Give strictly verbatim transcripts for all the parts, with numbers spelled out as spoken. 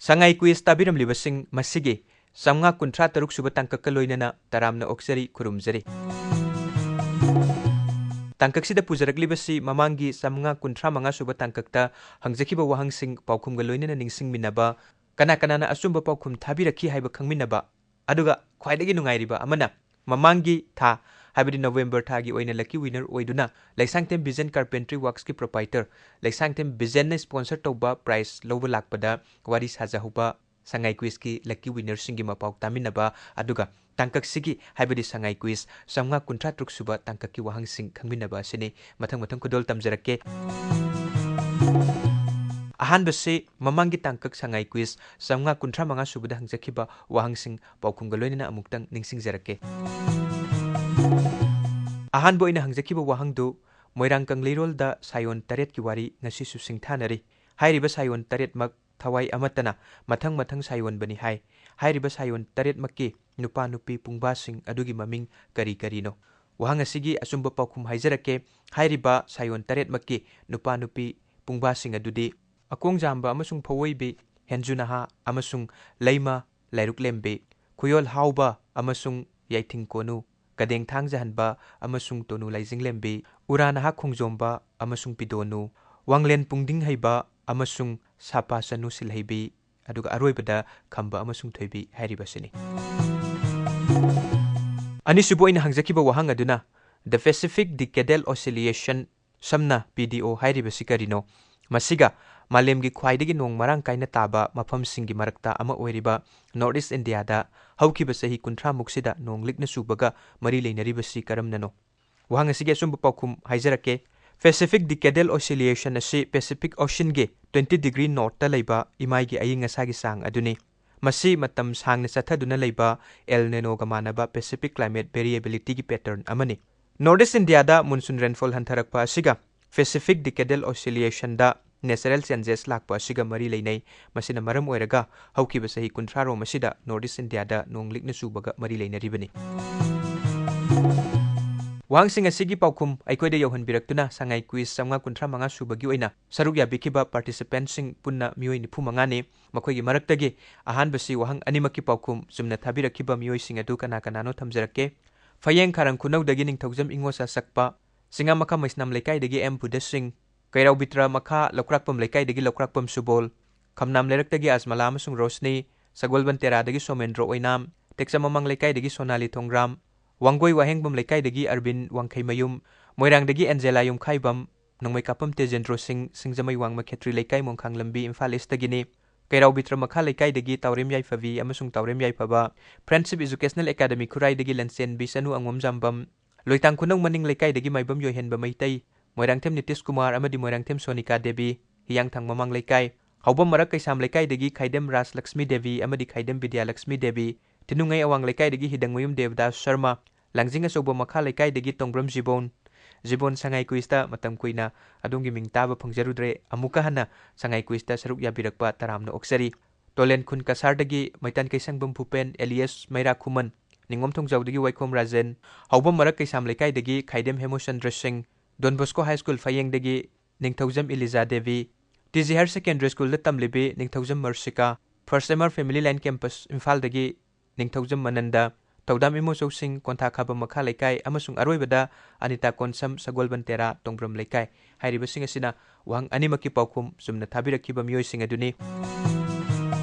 ꯁꯉꯥꯏ quiz ꯇꯥꯕꯤꯔꯝꯂꯤꯕꯁꯤꯡ, ꯃꯁꯤꯒꯤ ꯆꯥꯝꯃꯉꯥ ꯀꯨꯟꯊ꯭ꯔꯥ ꯇꯔꯨꯛ ꯁꯨꯕ ꯇꯥꯡꯀꯛꯀ ꯂꯣꯏꯅꯅ ꯇꯔꯥꯝꯅ ꯑꯣꯛꯆꯔꯤ, ꯈꯨꯔꯨꯝꯖꯔꯤ꯫ ꯇꯥꯡꯀꯛꯁꯤꯗ ꯄꯨꯖꯔꯛꯂꯤꯕꯁꯤ ꯃꯃꯥꯡꯒꯤ ꯆꯥꯝꯃꯉꯥ ꯀꯨꯟꯊ꯭ꯔꯥ ꯃꯉꯥ ꯁꯨꯕ ꯇꯥꯡꯀꯛꯇ ꯍꯪꯖꯈꯤꯕ ꯋꯥꯍꯪꯁꯤꯡ ꯄꯥꯎꯈꯨꯝꯒ ꯂꯣꯏꯅꯅ ꯅꯤꯡꯁꯤꯡꯃꯤꯟꯅꯕ, ꯀꯅꯥ ꯀꯅꯥꯅ ꯑꯆꯨꯝꯕ ꯄꯥꯎꯈꯨꯝ ꯊꯥꯕꯤꯔꯛꯈꯤ ꯍꯥꯏꯕ ꯈꯪꯃꯤꯟꯅꯕ, ꯑꯗꯨꯒ ꯈ꯭ꯋꯥꯏꯗꯒꯤ ꯅꯨꯡꯉꯥꯏꯔꯤꯕ ꯑꯃꯅ, ꯃꯃꯥꯡꯒꯤ ꯊꯥ, ꯍꯥꯏꯕꯗꯤ ꯅꯕꯦꯝꯕꯔ ꯊꯥꯒꯤ ꯑꯣꯏꯅ lucky winner ꯑꯣꯏꯗꯨꯅ ꯂꯩꯁꯥꯡꯊꯦꯝ ꯕꯤꯖꯟ Carpentry Worksꯀꯤ proprietor ꯂꯩꯁꯥꯡꯊꯦꯝ ꯕꯤꯖꯟꯅ sponsor ꯇꯧꯕ prize ꯂꯧꯕ ꯂꯥꯛꯄꯗ ꯋꯥꯔꯤ ꯁꯥꯖꯍꯧꯕ ꯁꯉꯥꯏ ꯀ꯭ꯋꯤꯖꯀꯤ lucky winnerꯁꯤꯡꯒꯤ ꯃꯄꯥꯎ ꯇꯥꯃꯤꯟꯅꯕ, ꯑꯗꯨꯒ ꯇꯥꯡꯀꯛꯁꯤꯒꯤ, ꯍꯥꯏꯕꯗꯤ ꯁꯉꯥꯏ ꯀ꯭ꯋꯤꯖ ꯆꯥꯝꯃꯉꯥ ꯀꯨꯟꯊ꯭ꯔꯥ ꯇꯔꯨꯛ ꯁꯨꯕ ꯇꯥꯡꯀꯛꯀꯤ ꯋꯥꯍꯪꯁꯤꯡ ꯈꯪꯃꯤꯟꯅꯕ ꯑꯁꯤꯅꯤ꯫ ꯃꯊꯪ ꯃꯊꯪ ꯈꯨꯗꯣꯜ ꯇꯝꯖꯔꯛꯀꯦ꯫ ꯑꯍꯥꯟꯕꯁꯤ ꯃꯃꯥꯡꯒꯤ ꯇꯥꯡꯀꯛ ꯁꯉꯥꯏ ꯀ꯭ꯋꯤꯖ ꯆꯥꯝꯃꯉꯥ ꯀꯨꯟꯊ꯭ꯔꯥ ꯃꯉꯥ ꯁꯨꯕꯗ ꯍꯪꯖꯈꯤꯕ ꯋꯥꯍꯪꯁꯤꯡ ꯄꯥꯎꯈꯨꯝꯒ ꯂꯣꯏꯅꯅ ꯑꯃꯨꯛꯇꯪ ꯅꯤꯡꯁꯤꯡꯖꯔꯛꯀꯦ꯫ ꯑꯍꯥꯟꯕ ꯑꯣꯏꯅ ꯍꯪꯖꯈꯤꯕ ꯋꯥꯍꯪꯗꯨ, ꯃꯣꯏꯔꯥꯡ ꯀꯪꯂꯩꯔꯣꯜꯗ ꯁꯥꯌꯣꯟ ꯇꯔꯦꯠꯀꯤ ꯋꯥꯔꯤ ꯉꯁꯤꯁꯨ ꯁꯤꯡꯊꯥꯅꯔꯤ꯫ ꯍꯥꯏꯔꯤꯕ ꯁꯥꯌꯣꯟ ꯇꯔꯦꯠꯃꯛ ꯊꯋꯥꯏ ꯑꯃꯠꯇꯅ ꯃꯊꯪ ꯃꯊꯪ ꯁꯥꯌꯣꯟꯕꯅꯤ ꯍꯥꯏ꯫ ꯍꯥꯏꯔꯤꯕ ꯁꯥꯌꯣꯟ ꯇꯔꯦꯠꯃꯛꯀꯤ ꯅꯨꯄꯥ ꯅꯨꯄꯤ ꯄꯨꯡꯕꯥꯁꯤꯡ ꯑꯗꯨꯒꯤ ꯃꯃꯤꯡ ꯀꯔꯤ ꯀꯔꯤꯅꯣ? ꯋꯥꯍꯪ ꯑꯁꯤꯒꯤ ꯑꯆꯨꯝꯕ ꯄꯥꯎꯈꯨꯝ ꯍꯥꯏꯖꯔꯛꯀꯦ꯫ ꯍꯥꯏꯔꯤꯕ ꯁꯥꯌꯣꯟ ꯇꯔꯦꯠꯃꯛꯀꯤ ꯅꯨꯄꯥ ꯅꯨꯄꯤ ꯄꯨꯡꯕꯥꯁꯤꯡ ꯑꯗꯨꯗꯤ ꯑꯀꯣꯡꯖꯥꯝꯕ ꯑꯃꯁꯨꯡ ꯐꯧꯑꯣꯏꯕꯤ, ꯍꯦꯟꯖꯨ ꯅꯍꯥ ꯑꯃꯁꯨꯡ ꯂꯩꯃ ꯂꯥꯏꯔꯨꯛꯂꯦꯝꯕꯤ, ꯈꯨꯌꯣꯜ ꯍꯥꯎꯕ ꯑꯃꯁꯨꯡ ꯌꯥꯏꯊꯤꯡ ꯀꯣꯅꯨ, ꯀꯗꯦꯡ ꯊꯥꯡꯖꯍꯟꯕ ꯑꯃꯁꯨꯡ ꯇꯣꯅꯨ ꯂꯥꯏꯖꯤꯡꯂꯦꯝꯕꯤ, ꯎꯔꯥ ꯅꯍꯥ ꯈꯣꯡꯖꯣꯝꯕ ꯑꯃꯁꯨꯡ ꯄꯤꯗꯣꯅꯨ, ꯋꯥꯡꯂꯦꯟ ꯄꯨꯡꯗꯤꯡ ꯍꯩꯕ ꯑꯃꯁꯨꯡ ꯁꯥꯄꯥ ꯆꯅꯨ ꯁꯤꯜꯍꯩꯕꯤ, ꯑꯗꯨꯒ ꯑꯔꯣꯏꯕꯗ ꯈꯝꯕ ꯑꯃꯁꯨꯡ ꯊꯣꯏꯕꯤ ꯍꯥꯏꯔꯤꯕꯁꯤꯅꯤ꯫ ꯑꯅꯤꯁꯨꯕ ꯑꯣꯏꯅ ꯍꯪꯖꯈꯤꯕ ꯋꯥꯍꯪ ꯑꯗꯨꯅ, The Pacific Decadal Oscillation, ꯁꯝꯅ P D O ꯍꯥꯏꯔꯤꯕꯁꯤ ꯀꯔꯤꯅꯣ? ꯃꯁꯤꯒ ꯃꯥꯂꯦꯝꯒꯤ ꯈ꯭ꯋꯥꯏꯗꯒꯤ ꯅꯣꯡ ꯃꯔꯥꯡ ꯀꯥꯏꯅ ꯇꯥꯕ ꯃꯐꯝꯁꯤꯡꯒꯤ ꯃꯔꯛꯇ ꯑꯃ ꯑꯣꯏꯔꯤꯕ North East India ꯗ ꯍꯧꯈꯤꯕ ꯆꯍꯤ ꯀꯨꯟꯊ꯭ꯔꯥ ꯃꯨꯛꯁꯤꯗ ꯅꯣꯡ ꯂꯤꯛꯅ ꯆꯨꯕꯒ ꯃꯔꯤ ꯂꯩꯅꯔꯤꯕꯁꯤ ꯀꯔꯝꯅꯅꯣ? ꯋꯥꯍꯪ ꯑꯁꯤꯒꯤ ꯑꯆꯨꯝꯕ ꯄꯥꯎꯈꯨꯝ ꯍꯥꯏꯖꯔꯛꯀꯦ꯫ Pacific Decadal Oscillation ꯑꯁꯤ Pacific Ocean ꯒꯤ twenty degree north ꯇ ꯂꯩꯕ ꯏꯃꯥꯏꯒꯤ ꯑꯏꯪ ꯑꯁꯥꯒꯤ ꯆꯥꯡ ꯑꯗꯨꯅꯤ꯫ ꯃꯁꯤ ꯃꯇꯝ ꯁꯥꯡꯅ ꯆꯠꯊꯗꯨꯅ ꯂꯩꯕ El Nino ꯒ ꯃꯥꯟꯅꯕ Pacific climate variability ꯒꯤ pattern ꯑꯃꯅꯤ꯫ North East India ꯗ monsoon rainfall ꯍꯟꯊꯔꯛꯄ ꯑꯁꯤꯒ Pacific Decadal Oscillation ꯗ natural changes ꯂꯥꯛꯄ ꯑꯁꯤꯒ ꯃꯔꯤ ꯂꯩꯅꯩ꯫ ꯃꯁꯤꯅ ꯃꯔꯝ ꯑꯣꯏꯔꯒ ꯍꯧꯈꯤꯕ ꯆꯍꯤ ꯀꯨꯟꯊ꯭ꯔꯥ ꯔꯣꯝ ꯑꯁꯤꯗ North East India ꯗ ꯅꯣꯡ ꯂꯤꯛꯅ ꯆꯨꯕꯒ ꯃꯔꯤ ꯂꯩꯅꯔꯤꯕꯅꯤ꯫ ꯋꯥꯍꯪꯁꯤꯡ ꯑꯁꯤꯒꯤ ꯄꯥꯎꯈꯨꯝ ꯑꯩꯈꯣꯏꯗ ꯌꯧꯍꯟꯕꯤꯔꯛꯇꯨꯅ ꯁꯉꯥꯏ ꯀ꯭ꯋꯤꯖ ꯆꯥꯝꯃꯉꯥ ꯀꯨꯟꯊ꯭ꯔꯥ ꯃꯉꯥ ꯁꯨꯕꯒꯤ ꯑꯣꯏꯅ ꯁꯔꯨꯛ ꯌꯥꯕꯤꯈꯤꯕ ꯄꯥꯔꯇꯤꯁꯤꯄꯦꯟꯠꯁꯤꯡ ꯄꯨꯟꯅ ꯃꯤꯑꯣꯏ ꯅꯤꯐꯨ ꯃꯉꯥꯅꯤ꯫ ꯃꯈꯣꯏꯒꯤ ꯃꯔꯛꯇꯒꯤ ꯑꯍꯥꯟꯕꯁꯤ ꯋꯥꯍꯪ ꯑꯅꯤꯃꯛꯀꯤ ꯄꯥꯎꯈꯨꯝ ꯆꯨꯝꯅ ꯊꯥꯕꯤꯔꯛꯈꯤꯕ ꯃꯤꯑꯣꯏꯁꯤꯡ ꯑꯗꯨ ꯀꯅꯥ ꯀꯅꯥꯅꯣ ꯊꯝꯖꯔꯛꯀꯦ꯫ ꯐꯌꯦꯡ ꯈꯥꯔꯪ ꯈꯨꯅꯧꯗꯒꯤ ꯅꯤꯡꯊꯧꯖꯝ ꯏꯉꯣꯆꯥ ꯁꯛꯄ, ꯆꯤꯡꯉꯥ ꯃꯈꯥ ꯃꯩꯁꯅꯥꯝ ꯂꯩꯀꯥꯏꯗꯒꯤ ꯑꯦꯝ ꯕꯨꯙꯁꯤꯡ, ꯀꯩꯔꯥꯎ ꯕꯤꯇ꯭ꯔ ꯃꯈꯥ ꯂꯧꯀ꯭ꯔꯥꯛꯄꯝ ꯂꯩꯀꯥꯏꯗꯒꯤ ꯂꯧꯀ꯭ꯔꯥꯛꯄꯝ ꯁꯨꯕꯣꯜ, ꯈꯝꯅꯥꯝ ꯂꯩꯔꯛꯇꯒꯤ ꯑꯖꯃꯂꯥ ꯑꯃꯁꯨꯡ ꯔꯣꯁꯅꯤ, ꯁꯒꯣꯜꯕꯟ ꯇꯦꯔꯥꯗꯒꯤ ꯁꯣꯃꯦꯟꯗ꯭ꯔꯣ ꯑꯣꯏꯅꯥꯝ, ꯇꯦꯛꯆꯝ ꯃꯃꯥꯡ ꯂꯩꯀꯥꯏꯗꯒꯤ ꯁꯣꯅꯥꯂꯤ ꯊꯣꯡꯒ꯭ꯔꯥꯝ, ꯋꯥꯡꯒꯣꯏ ꯋꯥꯍꯦꯡꯕꯝ ꯂꯩꯀꯥꯏꯗꯒꯤ ꯑꯔꯕꯤꯟ ꯋꯥꯡꯈꯩꯃꯌꯨꯝ, ꯃꯣꯏꯔꯥꯡꯗꯒꯤ ꯑꯦꯟꯖꯦꯂꯥ ꯌꯨꯝꯈꯥꯏꯕꯝ, ꯅꯣꯡꯃꯩꯀꯥꯞꯄꯝ ꯇꯦꯖꯦꯟꯗ꯭ꯔꯣ ꯁꯤꯡ, ꯁꯤꯡꯖꯃꯩ ꯋꯥꯡꯃ ꯈꯦꯇ꯭ꯔꯤ ꯂꯩꯀꯥꯏ, ꯃꯣꯡꯈꯥꯡ ꯂꯝꯕꯤ, ꯏꯝꯐꯥꯜ ꯏꯁꯇꯒꯤꯅꯤ꯫ ꯀꯩꯔꯥꯎ ꯕꯤꯇ꯭ꯔ ꯃꯈꯥ ꯂꯩꯀꯥꯏꯗꯒꯤ ꯇꯥꯎꯔꯦꯝ ꯌꯥꯏꯐꯕꯤ ꯑꯃꯁꯨꯡ ꯇꯥꯎꯔꯦꯝ ꯌꯥꯏꯐꯕ, ꯐ꯭ꯔꯦꯟꯗꯁꯤꯞ ꯏꯖꯨꯀꯦꯁꯅꯦꯜ ꯑꯦꯀꯥꯗꯃꯤ ꯈꯨꯔꯥꯏꯗꯒꯤ ꯂꯟꯆꯦꯟꯕꯤ ꯆꯅꯨ ꯑꯉꯣꯝ ꯖꯥꯝꯕꯝ, ꯂꯣꯏꯇꯥꯡ ꯈꯨꯅꯧ ꯃꯅꯤꯡ ꯂꯩꯀꯥꯏꯗꯒꯤ ꯃꯥꯏꯕꯝ ꯌꯣꯏꯍꯦꯟꯕ ꯃꯩꯇꯩ, ꯃꯣꯏꯔꯥꯡꯊꯦꯝ ꯅꯤꯇꯤꯁ ꯀꯨꯃꯥꯔ ꯑꯃꯗꯤ ꯃꯣꯏꯔꯥꯡꯊꯦꯝ ꯁꯣꯅꯤꯀꯥ ꯗꯦꯕꯤ, ꯍꯤꯌꯥꯡꯊꯥꯡ ꯃꯃꯥꯡ ꯂꯩꯀꯥꯏ, ꯍꯥꯎꯕꯝ ꯃꯔꯛ ꯀꯩꯁꯥꯝ ꯂꯩꯀꯥꯏꯗꯒꯤ ꯈꯥꯏꯗꯦꯝ ꯔꯥꯖꯂꯛꯁꯃꯤ ꯗꯦꯕꯤ ꯑꯃꯗꯤ ꯈꯥꯏꯗꯦꯝ ꯕꯤꯗ꯭ꯌꯥꯂꯛꯁꯃꯤ ꯗꯦꯕꯤ, ꯇꯤꯅꯨꯡꯉꯩ ꯑꯋꯥꯡ ꯂꯩꯀꯥꯏꯗꯒꯤ ꯍꯤꯗꯪꯃꯌꯨꯝ ꯗꯦꯕꯗꯥꯁ ꯁꯔꯃ, ꯂꯥꯡꯖꯤꯡ ꯑꯆꯧꯕ ꯃꯈꯥ ꯂꯩꯀꯥꯏꯗꯒꯤ ꯇꯣꯡꯕ꯭ꯔꯝ ꯖꯤꯕꯣꯟ꯫ ꯖꯤꯕꯣꯟ, ꯁꯉꯥꯏ ꯀ꯭ꯋꯤꯖꯇ ꯃꯇꯝ ꯀꯨꯏꯅ ꯑꯗꯣꯝꯒꯤ ꯃꯤꯡ ꯇꯥꯕ ꯐꯪꯖꯔꯨꯗ꯭ꯔꯦ, ꯑꯃꯨꯛꯀ ꯍꯟꯅ ꯁꯉꯥꯏ ꯀ꯭ꯋꯤꯖꯇ ꯁꯔꯨꯛ ꯌꯥꯕꯤꯔꯛꯄ ꯇꯔꯥꯝꯅ ꯑꯣꯛꯆꯔꯤ꯫ ꯇꯣꯂꯦꯟ ꯈꯨꯟ ꯀꯁꯥꯔꯗꯒꯤ ꯃꯩꯇꯥꯟ ꯀꯩꯁꯪꯕꯝ ꯚꯨꯄꯦꯟ ꯑꯦꯂꯤꯌꯥꯁ ꯃꯩꯔꯥ ꯈꯨꯃꯟ, ꯅꯤꯉꯣꯝ ꯊꯣꯡꯖꯥꯎꯗꯒꯤ ꯋꯥꯏꯈꯣꯝ ꯔꯥꯖꯦꯟ, ꯍꯥꯎꯕꯝ ꯃꯔꯛ ꯀꯩꯁꯥꯝ ꯂꯩꯀꯥꯏꯗꯒꯤ Khaidem Hemochandra Singh, Don Bosco high school ꯐꯌꯦꯡꯗꯒꯤ Ningthoujam Eliza Devi, T G higher secondary ꯁ꯭ꯀꯨꯜꯗ ꯇꯝꯂꯤꯕꯤ ꯅꯤꯡꯊꯧꯖꯝ ꯃꯔꯁꯤꯀꯥ, ꯐꯥꯔꯁ M R family line campus ꯏꯝꯐꯥꯜꯗꯒꯤ ꯅꯤꯡꯊꯧꯖꯝ ꯃꯅꯟꯗ, ꯊꯧꯗꯥꯝ ꯏꯃꯣꯆꯧꯁꯤꯡ, ꯀꯣꯟꯊꯥ ꯈꯥꯕꯝ ꯃꯈꯥ ꯂꯩꯀꯥꯏ, ꯑꯃꯁꯨꯡ ꯑꯔꯣꯏꯕꯗ ꯑꯅꯤꯇꯥ ꯀꯣꯟꯁꯝ, ꯁꯒꯣꯜꯕꯟ ꯇꯦꯔꯥ, ꯇꯣꯡꯕ꯭ꯔꯝ ꯂꯩꯀꯥꯏ꯫ ꯍꯥꯏꯔꯤꯕꯁꯤꯡ ꯑꯁꯤꯅ ꯋꯥꯍꯪ ꯑꯅꯤꯃꯛꯀꯤ ꯄꯥꯎꯈꯨꯝ ꯆꯨꯝꯅ ꯊꯥꯕꯤꯔꯛꯈꯤꯕ ꯃꯤꯑꯣꯏꯁꯤꯡ ꯑꯗꯨꯅꯤ꯫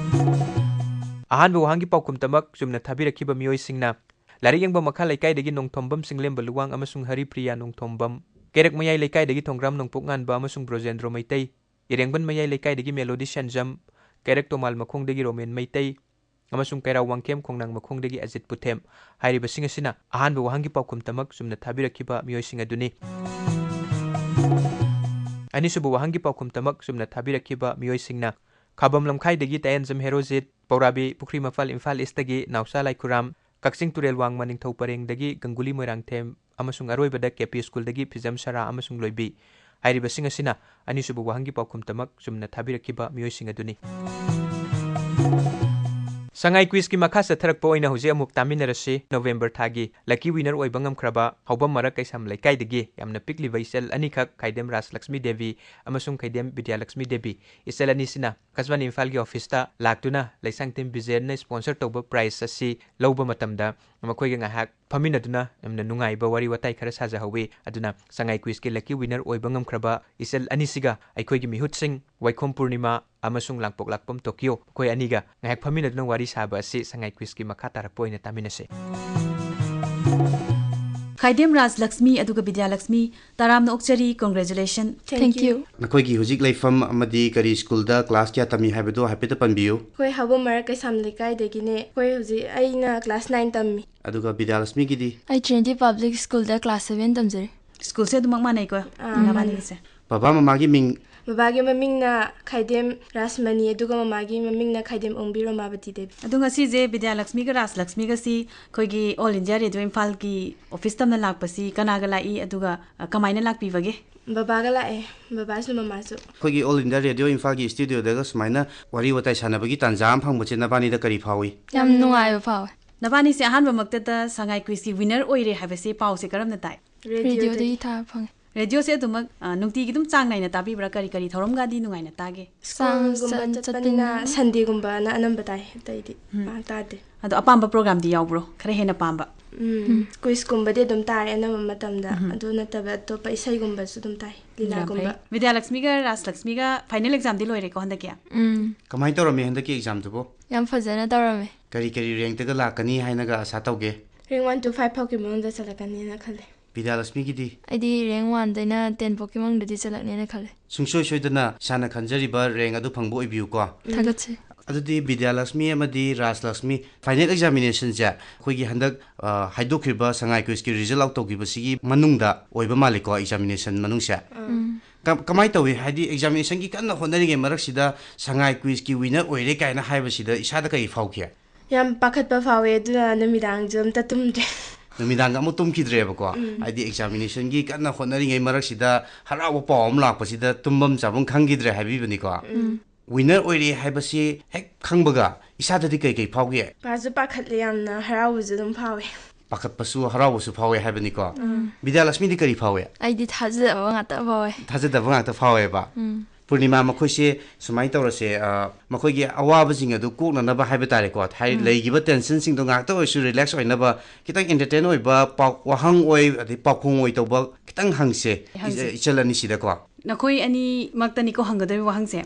ꯑꯍꯥꯟꯕ ꯋꯥꯍꯪꯒꯤ ꯄꯥꯎꯈꯨꯝꯇꯃꯛ ꯆꯨꯝꯅ ꯊꯥꯕꯤꯔꯛꯈꯤꯕ ꯃꯤꯑꯣꯏꯁꯤꯡꯅ ꯂꯥꯏꯔꯤꯛ ꯌꯦꯡꯕ ꯃꯈꯥ ꯂꯩꯀꯥꯏꯗꯒꯤ ꯅꯣꯡꯊꯣꯝꯕꯝ ꯁꯤꯡꯂꯦꯝꯕ ꯂꯨꯋꯥꯡ ꯑꯃꯁꯨꯡ ꯍꯔꯤꯄ꯭ꯔꯤꯌꯥ ꯅꯣꯡꯊꯣꯝꯕꯝ, ꯀꯩꯔꯛ ꯃꯌꯥꯏ ꯂꯩꯀꯥꯏꯗꯒꯤ ꯊꯣꯡꯒ꯭ꯔꯥꯝ ꯅꯣꯡꯄꯣꯛ ꯉꯥꯟꯕ ꯑꯃꯁꯨꯡ ꯕ꯭ꯔꯣꯖꯦꯟꯗ꯭ꯔꯣ ꯃꯩꯇꯩ, ꯏꯔꯦꯡꯕꯟ ꯃꯌꯥꯏ ꯂꯩꯀꯥꯏꯗꯒꯤ ꯃꯦꯂꯣꯗꯤ ꯁꯦꯟꯖꯝ, ꯀꯩꯔꯛ ꯇꯣꯃꯥꯜ ꯃꯈꯣꯡꯗꯒꯤ ꯔꯣꯃꯦꯟ ꯃꯩꯇꯩ, ꯑꯃꯁꯨꯡ ꯀꯩꯔꯥꯎ ꯋꯥꯡꯈꯦꯝ ꯈꯣꯡꯅꯥꯡ ꯃꯈꯣꯡꯗꯒꯤ ꯑꯖꯤꯠ ꯄꯨꯊꯦꯝ꯫ ꯍꯥꯏꯔꯤꯕꯁꯤꯡ ꯑꯁꯤꯅ ꯑꯍꯥꯟꯕ ꯋꯥꯍꯪꯒꯤ ꯄꯥꯎꯈꯨꯝꯇꯃꯛ ꯆꯨꯝꯅ ꯊꯥꯕꯤꯔꯛꯈꯤꯕ ꯃꯤꯑꯣꯏꯁꯤꯡ ꯑꯗꯨꯅꯤ꯫ ꯑꯅꯤꯁꯨꯕ ꯋꯥꯍꯪꯒꯤ ꯄꯥꯎꯈꯨꯝꯇꯃꯛ ꯆꯨꯝꯅ ꯊꯥꯕꯤꯔꯛꯈꯤꯕ ꯃꯤꯑꯣꯏꯁꯤꯡꯅ ꯈꯥꯕꯝ ꯂꯝꯈꯥꯏꯗꯒꯤ ꯇꯥꯌꯦꯟꯖꯝ ꯍꯦꯔꯣꯖꯤꯠ, ꯄꯧꯔꯥꯕꯤ ꯄꯨꯈ꯭ꯔꯤ ꯃꯄꯥꯜ ꯏꯝꯐꯥꯜ ꯏꯁꯇꯒꯤ ꯅꯥꯎꯆꯥ ꯂꯥꯏꯈꯨꯔꯥꯝ, ꯀꯛꯆꯤꯡ ꯇꯨꯔꯦꯜ ꯋꯥꯡꯃ ꯅꯤꯡꯊꯧ ꯄꯔꯦꯡꯗꯒꯤ ꯒꯪꯒꯨꯂꯤ ꯃꯣꯏꯔꯥꯡꯊꯦꯝ, ꯑꯃꯁꯨꯡ ꯑꯔꯣꯏꯕꯗ ꯀꯦ ꯄꯤ ꯁ꯭ꯀꯨꯜꯗꯒꯤ ꯐꯤꯖꯝ ꯁꯔꯥ ꯑꯃꯁꯨꯡ ꯂꯣꯏꯕꯤ꯫ ꯍꯥꯏꯔꯤꯕꯁꯤꯡ ꯑꯁꯤꯅ ꯑꯅꯤꯁꯨꯕ ꯋꯥꯍꯪꯒꯤ ꯄꯥꯎꯈꯨꯝꯇꯃꯛ ꯆꯨꯝꯅ ꯊꯥꯕꯤꯔꯛꯈꯤꯕ ꯃꯤꯑꯣꯏꯁꯤꯡ ꯑꯗꯨꯅꯤ꯫ ꯁꯉꯥꯏ ꯀ꯭ꯋꯤꯖꯀꯤ ꯃꯈꯥ ꯆꯠꯊꯔꯛꯄ ꯑꯣꯏꯅ ꯍꯧꯖꯤꯛ ꯑꯃꯨꯛ ꯇꯥꯃꯤꯟꯅꯔꯁꯤ꯫ ꯅꯣꯕꯦꯝꯕꯔ ꯊꯥꯒꯤ ꯂꯛꯀꯤ ꯋꯤꯅꯔ ꯑꯣꯏꯕ ꯉꯝꯈ꯭ꯔꯕ ꯍꯥꯎꯕꯝ ꯃꯔꯛ ꯀꯩꯁꯥꯝ ꯂꯩꯀꯥꯏꯗꯒꯤ ꯌꯥꯝꯅ ꯄꯤꯛꯂꯤꯕ ꯏꯆꯜ ꯑꯅꯤꯈꯛ, ꯈꯥꯏꯗꯦꯝ ꯔꯥꯖꯂꯛꯁꯃꯤ ꯗꯦꯕꯤ ꯑꯃꯁꯨꯡ ꯈꯥꯏꯗꯦꯝ ꯕꯤꯗ꯭ꯌꯥꯂꯛꯁꯃꯤ ꯗꯦꯕꯤ, ꯏꯆꯜ ꯑꯅꯤꯁꯤꯅ ꯑꯀꯥꯁꯕꯥꯅꯤ ꯏꯝꯐꯥꯜꯒꯤ ꯑꯣꯐꯤꯁꯇ ꯂꯥꯛꯇꯨꯅ ꯂꯩꯁꯥꯡꯊꯦꯝ ꯕꯤꯖꯦꯟꯅ sponsor ꯇꯧꯕ prize ꯑꯁꯤ ꯂꯧꯕ ꯃꯇꯝꯗ ꯃꯈꯣꯏꯒ ꯉꯥꯏꯍꯥꯛ ꯐꯝꯃꯤꯟꯅꯗꯨꯅ ꯌꯥꯝꯅ ꯅꯨꯡꯉꯥꯏꯕ ꯋꯥꯔꯤ ꯋꯥꯇꯥꯏ ꯈꯔ ꯁꯥꯖꯍꯧꯋꯤ꯫ ꯑꯗꯨꯅ ꯁꯉꯥꯏ ꯀ꯭ꯋꯤꯖꯀꯤ ꯂꯛꯀꯤ ꯋꯤꯅꯔ ꯑꯣꯏꯕ ꯉꯝꯈ꯭ꯔꯕ ꯏꯆꯜ ꯑꯅꯤꯁꯤꯒ ꯑꯩꯈꯣꯏꯒꯤ ꯃꯤꯍꯨꯠꯁꯤꯡ ꯋꯥꯏꯈꯣꯝ ꯄꯨꯔꯅꯤꯃꯥ ꯑꯃꯁꯨꯡ ꯂꯥꯡꯄꯣꯛꯂꯥꯛꯄꯝ ꯇꯣꯀꯤꯌꯣ, ꯃꯈꯣꯏ ꯑꯅꯤꯒ ꯉꯥꯏꯍꯥꯛ ꯐꯝꯃꯤꯟꯅꯗꯨꯅ ꯋꯥꯔꯤ ꯁꯥꯕ ꯑꯁꯤ ꯁꯉꯥꯏ ꯀ꯭ꯋꯤꯖꯀꯤ ꯃꯈꯥ ꯇꯥꯔꯛꯄ ꯑꯣꯏꯅ ꯇꯥꯃꯤꯟꯅꯁꯤ꯫ ꯈꯥꯏꯗꯦꯝ ꯔꯥꯖꯂꯛꯁꯃꯤ ꯑꯗꯨꯒ ꯕꯤꯗ꯭ꯌꯥꯂꯛꯁꯃꯤ, ꯇꯔꯥꯝꯅ ꯑꯣꯛꯆꯔꯤ, congratulation꯫ Thank you꯫ ꯅꯈꯣꯏꯒꯤ ꯍꯧꯖꯤꯛ ꯂꯩꯐꯝ ꯑꯃꯗꯤ ꯀꯔꯤ ꯁ꯭ꯀꯨꯜꯗ ꯀ꯭ꯂꯥꯁ ꯀꯌꯥ ꯇꯝꯃꯤ ꯍꯥꯏꯕꯗꯨ ꯍꯥꯏꯐꯦꯠꯇ ꯄꯟꯕꯤꯌꯨ꯫ ꯑꯩꯈꯣꯏ ꯍꯥꯎꯕꯝ ꯃꯔꯛ ꯀꯩꯁꯥꯝ ꯂꯩꯀꯥꯏꯗꯒꯤꯅꯦ꯫ ꯑꯩꯈꯣꯏ ꯍꯧꯖꯤꯛ, ꯑꯩꯅ ꯀ꯭ꯂꯥꯁ ꯅꯥꯏꯟ ꯇꯝꯃꯤ꯫ ꯑꯗꯨꯒ ꯕꯤꯗ꯭ꯌꯥꯂꯛꯁꯃꯤꯒꯤꯗꯤ? ꯑꯩ ꯇ꯭ꯔꯤꯅꯤꯇꯤ ꯄꯕ꯭ꯂꯤꯛ ꯁ꯭ꯀꯨꯜꯗ ꯀ꯭ꯂꯥꯁ ꯁꯚꯦꯟ ꯇꯝꯖꯔꯤ꯫ ꯁ꯭ꯀꯨꯜꯁꯦ ꯑꯗꯨꯃꯛ ꯃꯥꯟꯅꯩꯀꯣ, ꯑꯥ, ꯃꯥꯟꯅꯩ꯫ ꯅꯕꯥꯅꯤꯒꯤꯁꯦ? ꯕꯕꯥ ꯃꯃꯥꯒꯤ ꯃꯤꯡ? ꯕꯕꯥꯒꯤ ꯃꯃꯤꯡꯅ ꯈꯥꯏꯗꯦꯝ ꯔꯥꯖꯃꯅꯤ, ꯑꯗꯨꯒ ꯃꯃꯥꯒꯤ ꯃꯃꯤꯡꯅ ꯈꯥꯏꯗꯦꯝ ꯑꯣꯡꯕꯤ ꯔꯣꯃꯥꯕꯇꯤ ꯗꯦꯕꯤ꯫ ꯑꯗꯣ ꯉꯁꯤꯁꯦ ꯕꯤꯗ꯭ꯌꯥꯂꯛꯁꯃꯤꯒ ꯔꯥꯖꯂꯛꯁꯃꯤꯒꯁꯤ ꯑꯩꯈꯣꯏꯒꯤ All India Radio ꯏꯝꯐꯥꯜꯒꯤ ꯑꯣꯐꯤꯁ ꯇꯝꯅ ꯂꯥꯛꯄꯁꯤ ꯀꯅꯥꯒ ꯂꯥꯛꯏ, ꯑꯗꯨꯒ, ꯑ, ꯀꯃꯥꯏꯅ ꯂꯥꯛꯄꯤꯕꯒꯦ? ꯕꯕꯥꯒ ꯂꯥꯛꯑꯦ, ꯕꯕꯥꯁꯨ ꯃꯃꯥꯁꯨ꯫ ꯑꯩꯈꯣꯏꯒꯤ All India Radio ꯏꯝꯐꯥꯜꯒꯤ ꯁ꯭ꯇꯨꯗꯤꯑꯣꯗꯒ ꯁꯨꯃꯥꯏꯅ ꯋꯥꯔꯤ ꯋꯥꯇꯥꯏ ꯁꯥꯟꯅꯕꯒꯤ ꯇꯥꯟꯖꯥ ꯑꯃ ꯐꯪꯕꯁꯦ ꯅꯕꯥꯅꯤꯗ ꯀꯔꯤ ꯐꯥꯎꯏ? ꯌꯥꯝ ꯅꯨꯡꯉꯥꯏꯕ ꯐꯥꯎꯋꯦ꯫ ꯅꯕꯥꯅꯤꯁꯦ ꯑꯍꯥꯟꯕꯃꯛꯇꯗ ꯁꯉꯥꯏ ꯀ꯭ꯋꯤꯖꯀꯤ ꯋꯤꯅꯔ ꯑꯣꯏꯔꯦ ꯍꯥꯏꯕꯁꯦ ꯄꯥꯎꯁꯦ ꯀꯔꯝꯅ ꯇꯥꯏ? ꯔꯦꯗꯤꯑꯣꯗꯒꯤ꯫ ꯔꯦꯗꯤꯑꯣꯗꯒꯤ ꯇꯥꯕ ꯐꯪꯉꯦ꯫ ꯔꯦꯗꯤꯑꯣꯁꯦ ꯑꯗꯨꯃꯛ, ꯑ, ꯅꯨꯡꯇꯤꯒꯤ ꯑꯗꯨꯝ ꯆꯥꯡ ꯅꯥꯏꯅ ꯇꯥꯕꯤꯕ꯭ꯔꯥ? ꯀꯔꯤ ꯀꯔꯤ ꯊꯧꯔꯝꯒꯗꯤ ꯅꯨꯡꯉꯥꯏꯅ ꯇꯥꯒꯦ? ꯁ꯭ꯀꯨꯜꯒꯨꯝꯕ ꯁꯥꯡ ꯆꯠ-, ꯆꯠꯄꯅꯤꯅ ꯆꯠꯄꯅꯤꯅ꯫ ꯁꯟꯗꯦꯒꯨꯝꯕꯅ ꯑꯅꯝꯕ ꯇꯥꯏ, ꯑꯇꯩꯗꯤ ꯎꯝ꯫ ꯄꯥꯛ ꯇꯥꯗꯦ꯫ ꯑꯗꯣ ꯑꯄꯥꯝꯕ ꯄ꯭ꯔꯣꯒ꯭ꯔꯥꯝꯗꯤ ꯌꯥꯎꯕ꯭ꯔꯣ? ꯈꯔ ꯍꯦꯟꯅ ꯄꯥꯝꯕ? ꯎꯝ, ꯎꯝ꯫ ꯀ꯭ꯋꯤꯖꯀꯨꯝꯕꯗꯤ ꯑꯗꯨꯝ ꯇꯥꯔꯦ ꯑꯅꯝꯕ ꯃꯇꯝꯗ꯫ ꯎꯝ꯫ ꯑꯗꯨ ꯅꯠꯇꯕ ꯑꯇꯣꯞꯄ ꯏꯁꯩꯒꯨꯝꯕꯁꯨ ꯑꯗꯨꯝ ꯇꯥꯏ, ꯌꯥꯝ ꯂꯤꯂꯥꯒꯨꯝꯕ꯫ ꯐꯩ꯫ ꯕꯤꯗ꯭ꯌꯥꯂꯛꯁꯃꯤꯒ ꯔꯥꯖꯂꯛꯁꯃꯤꯒ final examꯗꯤ ꯂꯣꯏꯔꯦꯀꯣ ꯍꯟꯗꯛꯀꯤ? ꯎꯝ꯫ ꯀꯃꯥꯏꯅ ꯇꯧꯔꯝꯃꯤ ꯍꯟꯗꯛꯀꯤ examꯗꯨꯕꯨ? ꯌꯥꯝ ꯐꯖꯅ ꯇꯧꯔꯝꯃꯦ꯫ ꯀꯔꯤ ꯀꯔꯤ rankꯇꯒ ꯂꯥꯛꯀꯅꯤ ꯍꯥꯏꯅꯒ ꯑꯁꯥ ꯇꯧꯒꯦ? Rank one to five ꯐꯥꯎꯒꯤ ꯃꯅꯨꯡꯗ ꯆꯜꯂꯛꯀꯅꯤꯅ ꯈꯜꯂꯦ꯫ ꯕꯤꯗ꯭ꯌꯥꯂꯛꯁꯃꯤꯒꯤꯗꯤ? ꯑꯩꯗꯤ rank oneꯗꯩꯅ ten ꯐꯥꯎꯒꯤ ꯃꯅꯨꯡꯗꯗꯤ ꯆꯜꯂꯛꯅꯦꯅ ꯈꯜꯂꯦ꯫ ꯁꯨꯡꯁꯣꯏ ꯁꯣꯏꯗꯅ ꯏꯁꯥꯅ ꯈꯟꯖꯔꯤꯕ rank ꯑꯗꯨ ꯐꯪꯕ ꯑꯣꯏꯕꯤꯌꯨꯀꯣ꯫ ꯎꯝ꯫ ꯊꯥꯒꯠꯆꯔꯤ꯫ ꯑꯗꯨꯗꯤ ꯕꯤꯗ꯭ꯌꯥꯂꯛꯁꯃꯤ ꯑꯃꯗꯤ ꯔꯥꯖꯂꯛꯁꯃꯤ, final examinationꯁꯦ ꯑꯩꯈꯣꯏꯒꯤ ꯍꯟꯗꯛ, ꯑ, ꯍꯥꯏꯗꯣꯛꯈ꯭ꯔꯤꯕ ꯁꯉꯥꯏ ꯀ꯭ꯋꯤꯖꯀꯤ result out ꯇꯧꯈꯤꯕꯁꯤꯒꯤ ꯃꯅꯨꯡꯗ ꯑꯣꯏꯕ ꯃꯥꯜꯂꯤꯀꯣ, examination ꯃꯅꯨꯡꯁꯦ? ꯎꯝ꯫ ꯀ-, ꯀꯃꯥꯏꯅ ꯇꯧꯏ? ꯍꯥꯏꯗꯤ examinationꯒꯤ ꯀꯟꯅ ꯍꯣꯠꯅꯔꯤꯉꯩ ꯃꯔꯛꯁꯤꯗ ꯁꯉꯥꯏ ꯀ꯭ꯋꯤꯖꯀꯤ winner ꯑꯣꯏꯔꯦ ꯀꯥꯏꯅ ꯍꯥꯏꯕꯁꯤꯗ ꯏꯁꯥꯗ ꯀꯔꯤ ꯐꯥꯎꯈꯤ? ꯌꯥꯝ ꯄꯥꯈꯠꯄ ꯐꯥꯎꯋꯦ, ꯑꯗꯨꯅ ꯅꯨꯃꯤꯗꯥꯡꯁꯨ ꯑꯝꯇ ꯇꯨꯝꯗ꯭ꯔꯦ꯫ ꯅꯨꯃꯤꯗꯥꯡꯒ ꯑꯃꯨꯛ ꯇꯨꯝꯈꯤꯗ꯭ꯔꯦꯕꯀꯣ? ꯎꯝ꯫ ꯍꯥꯏꯗꯤ examinationꯒꯤ ꯀꯟꯅ ꯍꯣꯠꯅꯔꯤꯉꯩ ꯃꯔꯛꯁꯤꯗ ꯍꯔꯥꯎꯕ ꯄꯥꯎ ꯑꯃ ꯂꯥꯛꯄꯁꯤꯗ ꯇꯨꯝꯐꯝ ꯆꯥꯐꯝ ꯈꯪꯈꯤꯗ꯭ꯔꯦ ꯍꯥꯏꯕꯤꯕꯅꯤꯀꯣ? ꯎꯝ꯫ Winner ꯑꯣꯏꯔꯦ ꯍꯥꯏꯕꯁꯤ ꯍꯦꯛ ꯈꯪꯕꯒ ꯏꯁꯥꯗꯗꯤ ꯀꯩ ꯀꯩ ꯐꯥꯎꯒꯦ? ꯄꯥꯁꯨ ꯄꯥꯈꯠꯂꯦ ꯌꯥꯝꯅ, ꯍꯔꯥꯎꯕꯁꯨ ꯑꯗꯨꯝ ꯐꯥꯎꯋꯦ꯫ ꯄꯥꯈꯠꯄꯁꯨ ꯍꯔꯥꯎꯕꯁꯨ ꯐꯥꯎꯋꯦ ꯍꯥꯏꯕꯅꯤꯀꯣ꯫ ꯕꯤꯗ꯭ꯌꯥꯂꯛꯁꯃꯤꯗꯤ ꯀꯔꯤ ꯐꯥꯎꯋꯦ? ꯑꯩꯗꯤ ꯊꯥꯖꯗꯕ ꯉꯥꯛꯇ ꯐꯥꯎꯋꯦ꯫ ꯊꯥꯖꯗꯕ ꯉꯥꯛꯇ ꯐꯥꯎꯋꯦꯕ꯫ ꯄꯨꯔꯅꯤꯃꯥ, ꯃꯈꯣꯏꯁꯦ ꯁꯨꯃꯥꯏꯅ ꯇꯧꯔꯁꯦ, ꯑ, ꯃꯈꯣꯏꯒꯤ ꯑꯋꯥꯕꯁꯤꯡ ꯑꯗꯨ ꯀꯣꯛꯅꯅꯕ ꯍꯥꯏꯕ ꯇꯥꯔꯦꯀꯣ, ꯍꯥꯏ-, ꯂꯩꯈꯤꯕ ꯇꯦꯟꯁꯟꯁꯤꯡꯗꯣ ꯉꯥꯛꯇ ꯑꯣꯏꯔꯁꯨ ꯔꯤꯂꯦꯛꯁ ꯑꯣꯏꯅꯕ, ꯈꯤꯇꯪ ꯑꯦꯟꯇꯔꯇꯦꯟ ꯑꯣꯏꯕ ꯄꯥꯎ-, ꯋꯥꯍꯪ ꯑꯣꯏ, ꯑꯗꯩ ꯄꯥꯎꯈꯣꯡ ꯑꯣꯏ ꯇꯧꯕ ꯈꯤꯇꯪ ꯍꯪꯁꯦ, ꯍꯪꯁꯦ꯫ ꯏꯆ-, ꯏꯆꯜ ꯑꯅꯤꯁꯤꯗꯀꯣ꯫ ꯅꯈꯣꯏ ꯑꯅꯤꯃꯛꯇꯅꯤꯀꯣ ꯍꯪꯒꯗꯣꯏꯕ ꯋꯥꯍꯪꯁꯦ꯫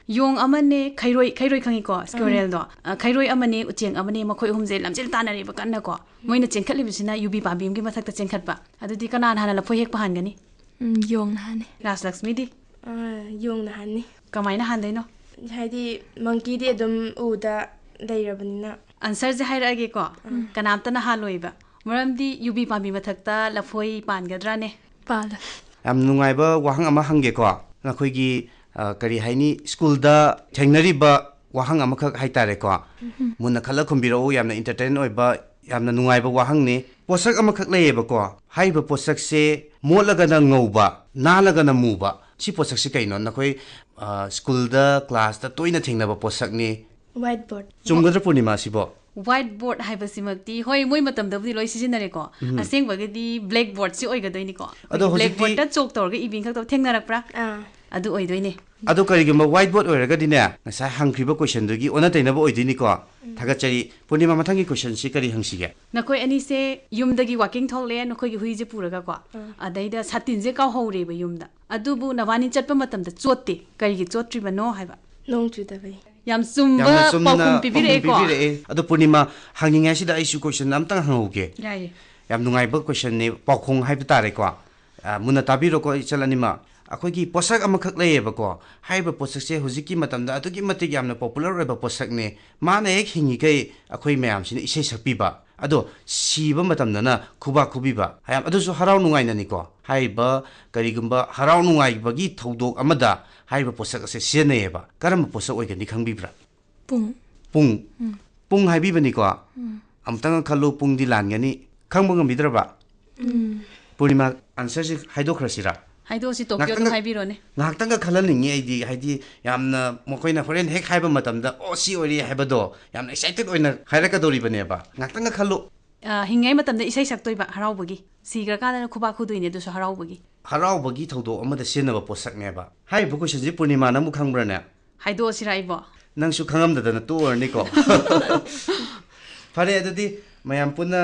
ꯌꯣꯡ ꯑꯃꯅꯦ, ꯈꯩꯔꯣꯏ, ꯈꯩꯔꯣꯏ ꯈꯪꯉꯤꯀꯣ, ꯁ꯭ꯀ꯭ꯋꯦꯔꯦꯜꯗꯣ꯫ ꯑ, ꯈꯩꯔꯣꯏ ꯑꯃꯅꯦ, ꯎꯆꯦꯡ ꯑꯃꯅꯦ, ꯃꯈꯣꯏ ꯑꯍꯨꯝꯁꯦ ꯂꯝꯖꯦꯜ ꯇꯥꯟꯅꯔꯤꯕ ꯀꯟꯅꯀꯣ꯫ ꯃꯣꯏꯅ ꯆꯦꯟꯈꯠꯂꯤꯕꯁꯤꯅ ꯌꯨꯕꯤ ꯄꯥꯝꯕꯤ ꯑꯃꯒꯤ ꯃꯊꯛꯇ ꯆꯦꯟꯈꯠꯄ꯫ ꯑꯗꯨꯗꯤ ꯀꯅꯥꯅ ꯍꯥꯟꯅ ꯂꯐꯣꯏ ꯍꯦꯛꯄ ꯍꯥꯟꯒꯅꯤ? ꯎꯝ, ꯌꯣꯡꯅ ꯍꯥꯟꯅꯤ꯫ ꯔꯥꯖꯂꯛꯁꯃꯤꯗꯤ? ꯑꯥ, ꯌꯣꯡꯅ ꯍꯥꯟꯅꯤ꯫ ꯀꯃꯥꯏꯅ ꯍꯥꯟꯗꯣꯏꯅꯣ? ꯍꯥꯏꯗꯤ ꯃꯪꯀꯤꯗꯤ ꯑꯗꯨꯝ ꯎꯗ ꯂꯩꯔꯕꯅꯤꯅ꯫ ꯑꯟꯁꯔꯁꯦ ꯍꯥꯏꯔꯛꯑꯒꯦꯀꯣ꯫ ꯀꯅꯥꯝꯇꯅ ꯍꯥꯜꯂꯣꯏꯕ꯫ ꯃꯔꯝꯗꯤ ꯌꯨꯕꯤ ꯄꯥꯝꯕꯤ ꯃꯊꯛꯇ ꯂꯐꯣꯏ ꯄꯥꯟꯒꯗ꯭ꯔꯥꯅꯦ? ꯄꯥꯜꯂꯦ꯫ ꯌꯥꯝ ꯅꯨꯡꯉꯥꯏꯕ ꯋꯥꯍꯪ ꯑꯃ ꯍꯪꯒꯦꯀꯣ꯫ ꯅꯈꯣꯏꯒꯤ, ꯑ, ꯀꯔꯤ ꯍꯥꯏꯅꯤ, ꯁ꯭ꯀꯨꯜꯗ ꯊꯦꯡꯅꯔꯤꯕ ꯋꯥꯍꯪ ꯑꯃꯈꯛ ꯍꯥꯏꯇꯥꯔꯦꯀꯣ꯫ ꯃꯨꯟꯅ ꯈꯜꯂ ꯈꯨꯝꯕꯤꯔꯛꯎ꯫ ꯌꯥꯝꯅ ꯑꯦꯟꯇꯔꯇꯦꯟ ꯑꯣꯏꯕ, ꯌꯥꯝꯅ ꯅꯨꯡꯉꯥꯏꯕ ꯋꯥꯍꯪꯅꯤ꯫ ꯄꯣꯠꯁꯛ ꯑꯃꯈꯛ ꯂꯩꯌꯦꯕꯀꯣ꯫ ꯍꯥꯏꯔꯤꯕ ꯄꯣꯠꯁꯛꯁꯦ ꯃꯣꯠꯂꯒꯅ ꯉꯧꯕ, ꯅꯥꯜꯂꯒꯅ ꯃꯨꯕ꯫ ꯁꯤ ꯄꯣꯠꯁꯛꯁꯤ ꯀꯩꯅꯣ? ꯅꯈꯣꯏ, ꯑ, ꯁ꯭ꯀꯨꯜꯗ, ꯀ꯭ꯂꯥꯁꯇ ꯇꯣꯏꯅ ꯊꯦꯡꯅꯕ ꯄꯣꯠꯁꯛꯅꯤ꯫ ꯋꯥꯏꯠ ꯕꯣꯔꯗ꯫ ꯆꯨꯝꯒꯗ꯭ꯔꯥ, ꯄꯨꯔꯅꯤꯃꯥ, ꯁꯤꯕꯣ? ꯋꯥꯏꯠ ꯕꯣꯔꯗ ꯍꯥꯏꯕꯁꯤꯃꯛꯇꯤ, ꯍꯣꯏ, ꯃꯣꯏ ꯃꯇꯝꯗꯕꯨꯗꯤ ꯂꯣꯏ ꯁꯤꯖꯤꯟꯅꯔꯦꯀꯣ꯫ ꯑꯁꯦꯡꯕꯒꯤꯗꯤ ꯕ꯭ꯂꯦꯛ ꯕꯣꯔꯗꯁꯤ ꯑꯣꯏꯒꯗꯣꯏꯅꯤꯀꯣ꯫ ꯑꯗꯣ ꯕ꯭ꯂꯦꯛ ꯍꯧꯖꯤꯛꯇꯤ ꯕꯣꯔꯗꯇ ꯆꯣꯛ ꯇꯧꯔꯒ ꯏꯕꯤ ꯈꯛꯇ ꯊꯦꯡꯅꯔꯛꯄ꯭ꯔꯥ? ꯑꯥ꯫ ꯑꯗꯨ ꯑꯣꯏꯗꯣꯏꯅꯦ꯫ ꯑꯗꯣ ꯀꯔꯤꯒꯨꯝꯕ ꯋꯥꯏꯠ ꯕꯣꯔꯗ ꯑꯣꯏꯔꯒꯗꯤꯅꯦ, ꯉꯁꯥꯏ ꯍꯪꯈ꯭ꯔꯤꯕ ꯀꯣꯏꯁꯟꯗꯨꯒꯤ ꯑꯣꯟꯅ ꯇꯩꯅꯕ ꯑꯣꯏꯗꯣꯏꯅꯤꯀꯣ꯫ ꯊꯥꯒꯠꯆꯔꯤ꯫ ꯄꯨꯔꯅꯤꯃꯥ, ꯃꯊꯪꯒꯤ ꯀꯣꯏꯁꯟꯁꯤ ꯀꯔꯤ ꯍꯪꯁꯤꯒꯦ? ꯅꯈꯣꯏ ꯑꯅꯤꯁꯦ ꯌꯨꯝꯗꯒꯤ ꯋꯥꯀꯤꯡ ꯊꯣꯛꯂꯛꯑꯦ, ꯅꯈꯣꯏꯒꯤ ꯍꯨꯏꯁꯦ ꯄꯨꯔꯒꯀꯣ꯫ ꯑꯗꯩꯗ ꯁꯥꯇꯤꯟꯁꯦ ꯀꯥꯎꯍꯧꯔꯦꯕ ꯌꯨꯝꯗ꯫ ꯑꯗꯨꯕꯨ ꯅꯕꯥꯅꯤ ꯆꯠꯄ ꯃꯇꯝꯗ ꯆꯣꯠꯇꯦ꯫ ꯀꯔꯤꯒꯤ ꯆꯣꯠꯇ꯭ꯔꯤꯕꯅꯣ ꯍꯥꯏꯕ꯫ ꯅꯣꯡ ꯆꯨꯗꯕꯩ꯫ ꯌꯥꯝ ꯆꯨꯝꯕ ꯌꯥꯝꯅ ꯆꯨꯝꯅ ꯄꯥꯎꯈꯨꯝ ꯄꯤꯕꯤꯔꯛꯑꯦꯀꯣ꯫ ꯄꯥꯎꯈꯨꯝ ꯄꯤꯕꯤꯔꯛꯑꯦ꯫ ꯑꯗꯣ ꯄꯨꯔꯅꯤꯃꯥ, ꯍꯪꯉꯤꯉꯩꯁꯤꯗ ꯑꯩꯁꯨ ꯀꯣꯏꯁꯟ ꯑꯝꯇꯪ ꯍꯪꯍꯧꯒꯦ꯫ ꯌꯥꯏꯌꯦ꯫ ꯌꯥꯝ ꯅꯨꯡꯉꯥꯏꯕ ꯀꯣꯏꯁꯟꯅꯤ, ꯄꯥꯎꯈꯣꯡ ꯍꯥꯏꯕ ꯇꯥꯔꯦꯀꯣ꯫ ꯑ, ꯃꯨꯟꯅ ꯇꯥꯕꯤꯔꯣꯀꯣ, ꯏꯆꯜ ꯑꯅꯤꯃꯛ꯫ ꯑꯩꯈꯣꯏꯒꯤ ꯄꯣꯠꯁꯛ ꯑꯃꯈꯛ ꯂꯩꯌꯦꯕꯀꯣ꯫ ꯍꯥꯏꯔꯤꯕ ꯄꯣꯠꯁꯛꯁꯦ ꯍꯧꯖꯤꯛꯀꯤ ꯃꯇꯝꯗ ꯑꯗꯨꯛꯀꯤ ꯃꯇꯤꯛ ꯌꯥꯝꯅ ꯄꯣꯄꯨꯂꯔ ꯑꯣꯏꯕ ꯄꯣꯠꯁꯛꯅꯤ꯫ ꯃꯥꯅ ꯍꯦꯛ ꯍꯤꯡꯉꯤꯈꯩ ꯑꯩꯈꯣꯏ ꯃꯌꯥꯝꯁꯤꯅ ꯏꯁꯩ ꯁꯛꯄꯤꯕ, ꯑꯗꯣ ꯁꯤꯕ ꯃꯇꯝꯗꯅ ꯈꯨꯕꯥꯛ ꯈꯨꯕꯤꯕ, ꯌꯥꯝ, ꯑꯗꯨꯁꯨ ꯍꯔꯥꯎ ꯅꯨꯡꯉꯥꯏꯅꯅꯤꯀꯣ꯫ ꯍꯥꯏꯔꯤꯕ ꯀꯔꯤꯒꯨꯝꯕ ꯍꯔꯥꯎ ꯅꯨꯡꯉꯥꯏꯕꯒꯤ ꯊꯧꯗꯣꯛ ꯑꯃꯗ ꯍꯥꯏꯔꯤꯕ ꯄꯣꯠꯁꯛ ꯑꯁꯦ ꯁꯤꯖꯤꯟꯅꯩꯌꯦꯕ꯫ ꯀꯔꯝꯕ ꯄꯣꯠꯁꯛ ꯑꯣꯏꯒꯅꯤ, ꯈꯪꯕꯤꯕ꯭ꯔꯥ? ꯄꯨꯡ꯫ ꯄꯨꯡ꯫ ꯄꯨꯡ ꯍꯥꯏꯕꯤꯕꯅꯤꯀꯣ꯫ ꯑꯃꯨꯛꯇꯪ ꯈꯜꯂꯨ, ꯄꯨꯡꯗꯤ ꯂꯥꯟꯒꯅꯤ꯫ ꯈꯪꯕ ꯉꯝꯕꯤꯗ꯭ꯔꯕ? ꯄꯨꯔꯅꯤꯃꯥ, ꯑꯟꯁꯔꯁꯤ ꯍꯥꯏꯗꯣꯛꯈ꯭ꯔꯁꯤꯔꯥ? ꯑꯩꯗꯣ ꯁꯤ ꯇꯣꯛꯀꯤꯌꯣ ꯑꯗꯨꯝ ꯉꯥꯛꯇꯪꯒ-, ꯍꯥꯏꯕꯤꯔꯣꯅꯦ꯫ ꯉꯥꯏꯍꯥꯛꯇꯪꯒ ꯈꯜꯍꯟꯅꯤꯡꯉꯤ ꯑꯩꯗꯤ, ꯍꯥꯏꯗꯤ ꯌꯥꯝꯅ ꯃꯈꯣꯏꯅ ꯍꯣꯔꯦꯟ ꯍꯦꯛ ꯍꯥꯏꯕ ꯃꯇꯝꯗ, "ꯑꯣ, ꯁꯤ ꯑꯣꯏꯔꯦ" ꯍꯥꯏꯕꯗꯣ ꯌꯥꯝꯅ excited ꯑꯣꯏꯅ ꯍꯥꯏꯔꯛꯀꯗꯧꯔꯤꯕꯅꯦꯕ꯫ ꯉꯥꯏꯍꯥꯛꯇꯪꯒ ꯈꯜꯂꯨ꯫ ꯑ, ꯍꯤꯡꯉꯤꯉꯩ ꯃꯇꯝꯗ ꯏꯁꯩ ꯁꯛꯇꯣꯏꯕ ꯍꯔꯥꯎꯕꯒꯤ, ꯁꯤꯈ꯭ꯔꯀꯥꯟꯗꯅ ꯈꯨꯕꯥꯛ ꯈꯨꯗꯣꯏꯅꯦ, ꯑꯗꯨꯁꯨ ꯍꯔꯥꯎꯕꯒꯤ꯫ ꯍꯔꯥꯎꯕꯒꯤ ꯊꯧꯗꯣꯛ ꯑꯃꯗ ꯁꯤꯖꯤꯟꯅꯕ ꯄꯣꯠꯁꯛꯅꯦꯕ꯫ ꯍꯥꯏꯔꯤꯕ question ꯁꯤ ꯄꯨꯔꯅꯤꯃꯥ ꯅꯪꯕꯨ ꯈꯪꯕ꯭ꯔꯥꯅꯦ? ꯍꯥꯏꯗꯣꯛꯑꯁꯤꯔꯥ ꯑꯩꯕꯣ? ꯅꯪꯁꯨ ꯈꯪꯉꯝꯗꯗꯅ ꯇꯣꯛꯑꯔꯅꯤꯀꯣ꯫ ꯐꯔꯦ, ꯑꯗꯨꯗꯤ ꯃꯌꯥꯝ ꯄꯨꯟꯅ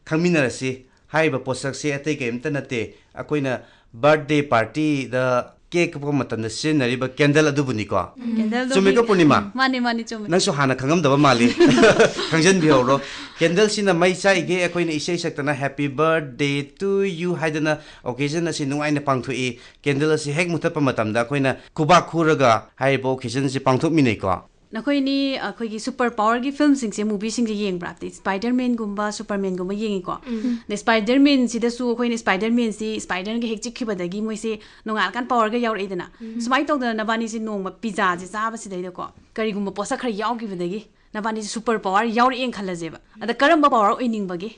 ꯈꯪꯃꯤꯟꯅꯔꯁꯤ꯫ ꯍꯥꯏꯔꯤꯕ ꯄꯣꯠꯁꯛꯁꯦ ꯑꯇꯩ ꯀꯔꯤꯝꯇ ꯅꯠꯇꯦ, ꯑꯩꯈꯣꯏꯅ birthday party ꯗ cake ꯀꯛꯄ ꯃꯇꯝꯗ ꯁꯤꯖꯤꯟꯅꯔꯤꯕ candle ꯑꯗꯨꯕꯨꯅꯤꯀꯣ꯫ Candle ꯗꯨꯒꯤ ꯆꯨꯝꯃꯤꯀꯣ, ꯄꯨꯔꯅꯤꯃꯥ? ꯃꯥꯅꯦ, ꯃꯥꯅꯦ, ꯆꯨꯝꯃꯦ꯫ ꯅꯪꯁꯨ ꯍꯥꯟꯅ ꯈꯪꯉꯝꯗꯕ ꯃꯥꯜꯂꯤ꯫ ꯈꯪꯖꯟꯕꯤꯍꯧꯔꯣ꯫ Candle ꯁꯤꯅ ꯃꯩ ꯆꯥꯛꯏꯒꯦ ꯑꯩꯈꯣꯏꯅ ꯏꯁꯩ ꯁꯛꯇꯅ "Happy birthday to you" ꯍꯥꯏꯗꯅ occasion ꯑꯁꯤ ꯅꯨꯡꯉꯥꯏꯅ ꯄꯥꯡꯊꯣꯛꯏ꯫ Candle ꯑꯁꯤ ꯍꯦꯛ ꯃꯨꯊꯠꯄ ꯃꯇꯝꯗ ꯑꯩꯈꯣꯏꯅ ꯈꯨꯕꯥꯛ ꯈꯨꯔꯒ ꯍꯥꯏꯔꯤꯕ occasion ꯑꯁꯤ ꯄꯥꯡꯊꯣꯛꯃꯤꯟꯅꯩꯀꯣ꯫ ꯅꯈꯣꯏꯅꯤ ꯑꯩꯈꯣꯏꯒꯤ super power ꯒꯤ film ꯁꯤꯡꯁꯦ, movie ꯁꯤꯡꯁꯦ ꯌꯦꯡꯕ꯭ꯔꯥ? ꯑꯇꯩ Spider-Man ꯒꯨꯝꯕ, Superman ꯒꯨꯝꯕ ꯌꯦꯡꯉꯤꯀꯣ꯫ ꯎꯝ꯫ ꯑꯗ Spider-Man ꯁꯤꯗꯁꯨ ꯑꯩꯈꯣꯏꯅ Spider-Man ꯁꯤ Spider ꯒ ꯍꯦꯛ ꯆꯤꯛꯈꯤꯕꯗꯒꯤ ꯃꯣꯏꯁꯦ ꯅꯣꯡꯉꯥꯜꯂꯀꯥꯟ power ꯒ ꯌꯥꯎꯔꯛꯏꯗꯅ꯫ ꯎꯝ꯫ ꯁꯨꯃꯥꯏꯅ ꯇꯧꯗꯅ ꯅꯕꯥꯅꯤꯁꯦ ꯅꯣꯡꯃ pizza ꯁꯦ ꯆꯥꯕꯁꯤꯗꯩꯗꯀꯣ, ꯀꯔꯤꯒꯨꯝꯕ ꯄꯣꯠꯁꯛ ꯈꯔ ꯌꯥꯎꯈꯤꯕꯗꯒꯤ ꯅꯕꯥꯅꯤꯁꯦ super power ꯌꯥꯎꯔꯛꯑꯦꯅ ꯈꯜꯂꯁꯦꯕ꯫ ꯑꯗ ꯀꯔꯝꯕ power ꯑꯣꯏꯅꯤꯡꯕꯒꯦ?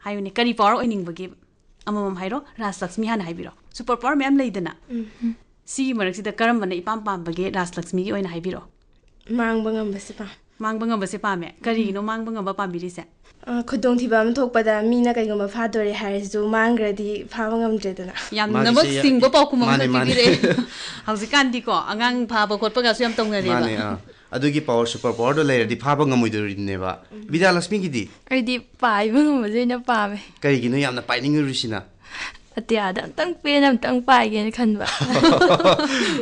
ꯍꯥꯏꯌꯨꯅꯦ, ꯀꯔꯤ power ꯑꯣꯏꯅꯤꯡꯕꯒꯦ? ꯑꯃꯃꯝ ꯍꯥꯏꯔꯣ꯫ ꯔꯥꯖꯂꯛꯁꯃꯤ ꯍꯥꯟꯅ ꯍꯥꯏꯕꯤꯔꯣ꯫ Super power ꯃꯌꯥꯝ ꯂꯩꯗꯅ꯫ ꯎꯝ꯫ ꯁꯤꯒꯤ ꯃꯔꯛꯁꯤꯗ ꯀꯔꯝꯕꯅ ꯏꯄꯥꯝ ꯄꯥꯝꯕꯒꯦ? ꯔꯥꯖꯂꯛꯁꯃꯤꯒꯤ ꯑꯣꯏꯅ ꯍꯥꯏꯕꯤꯔꯣ꯫ ꯃꯥꯡꯕ ꯉꯝꯕꯁꯦ ꯄꯥꯝ-, ꯃꯥꯡꯕ ꯉꯝꯕꯁꯦ ꯄꯥꯝꯃꯦ꯫ ꯀꯔꯤꯒꯤꯅꯣ ꯃꯥꯡꯕ ꯉꯝꯕ ꯄꯥꯝꯕꯤꯔꯤꯁꯦ? ꯑ, ꯈꯨꯗꯣꯡꯊꯤꯕ ꯑꯃ ꯊꯣꯛꯄꯗ ꯃꯤꯅ ꯀꯩꯒꯨꯝꯕ ꯐꯥꯗꯣꯔꯦ ꯍꯥꯏꯔꯁꯨ, ꯃꯥꯡꯈ꯭ꯔꯗꯤ ꯐꯥꯕ ꯉꯝꯗ꯭ꯔꯦꯗꯅ꯫ ꯌꯥꯝꯅꯃꯛ ꯃꯥꯒꯤꯁꯦ ꯌꯥ-, ꯆꯤꯡꯕ ꯄꯥꯎꯈꯨꯝ ꯑꯃꯈꯛ ꯃꯥꯅꯦ, ꯃꯥꯅꯦ꯫ ꯄꯤꯕꯤꯔꯛꯑꯦ꯫ ꯍꯧꯖꯤꯛꯀꯥꯟꯗꯤꯀꯣ, ꯑꯉꯥꯡ ꯐꯥꯕ ꯈꯣꯠꯄꯒꯁꯨ ꯌꯥꯝ ꯇꯧꯅꯔꯦꯕ꯫ ꯃꯥꯅꯦ, ꯑꯥ꯫ ꯑꯗꯨꯒꯤ power, super power ꯗꯣ ꯂꯩꯔꯗꯤ ꯐꯥꯕ ꯉꯝꯃꯣꯏꯗꯣꯔꯤꯅꯦꯕ꯫ ꯎꯝ꯫ ꯕꯤꯗ꯭ꯌꯥꯂꯛꯁꯃꯤꯒꯤꯗꯤ? ꯑꯩꯗꯤ ꯄꯥꯏꯕ ꯉꯝꯕꯁꯦ ꯑꯣꯏꯅ ꯄꯥꯝꯃꯦ꯫ ꯀꯔꯤꯒꯤꯅꯣ ꯌꯥꯝꯅ ꯄꯥꯏꯅꯤꯡꯉꯨꯔꯤꯁꯤꯅ? ꯑꯇꯤꯌꯥꯗ ꯑꯝꯇꯪ ꯄꯦꯟꯅ ꯑꯝꯇꯪ ꯄꯥꯏꯒꯦꯅ ꯈꯟꯕ꯫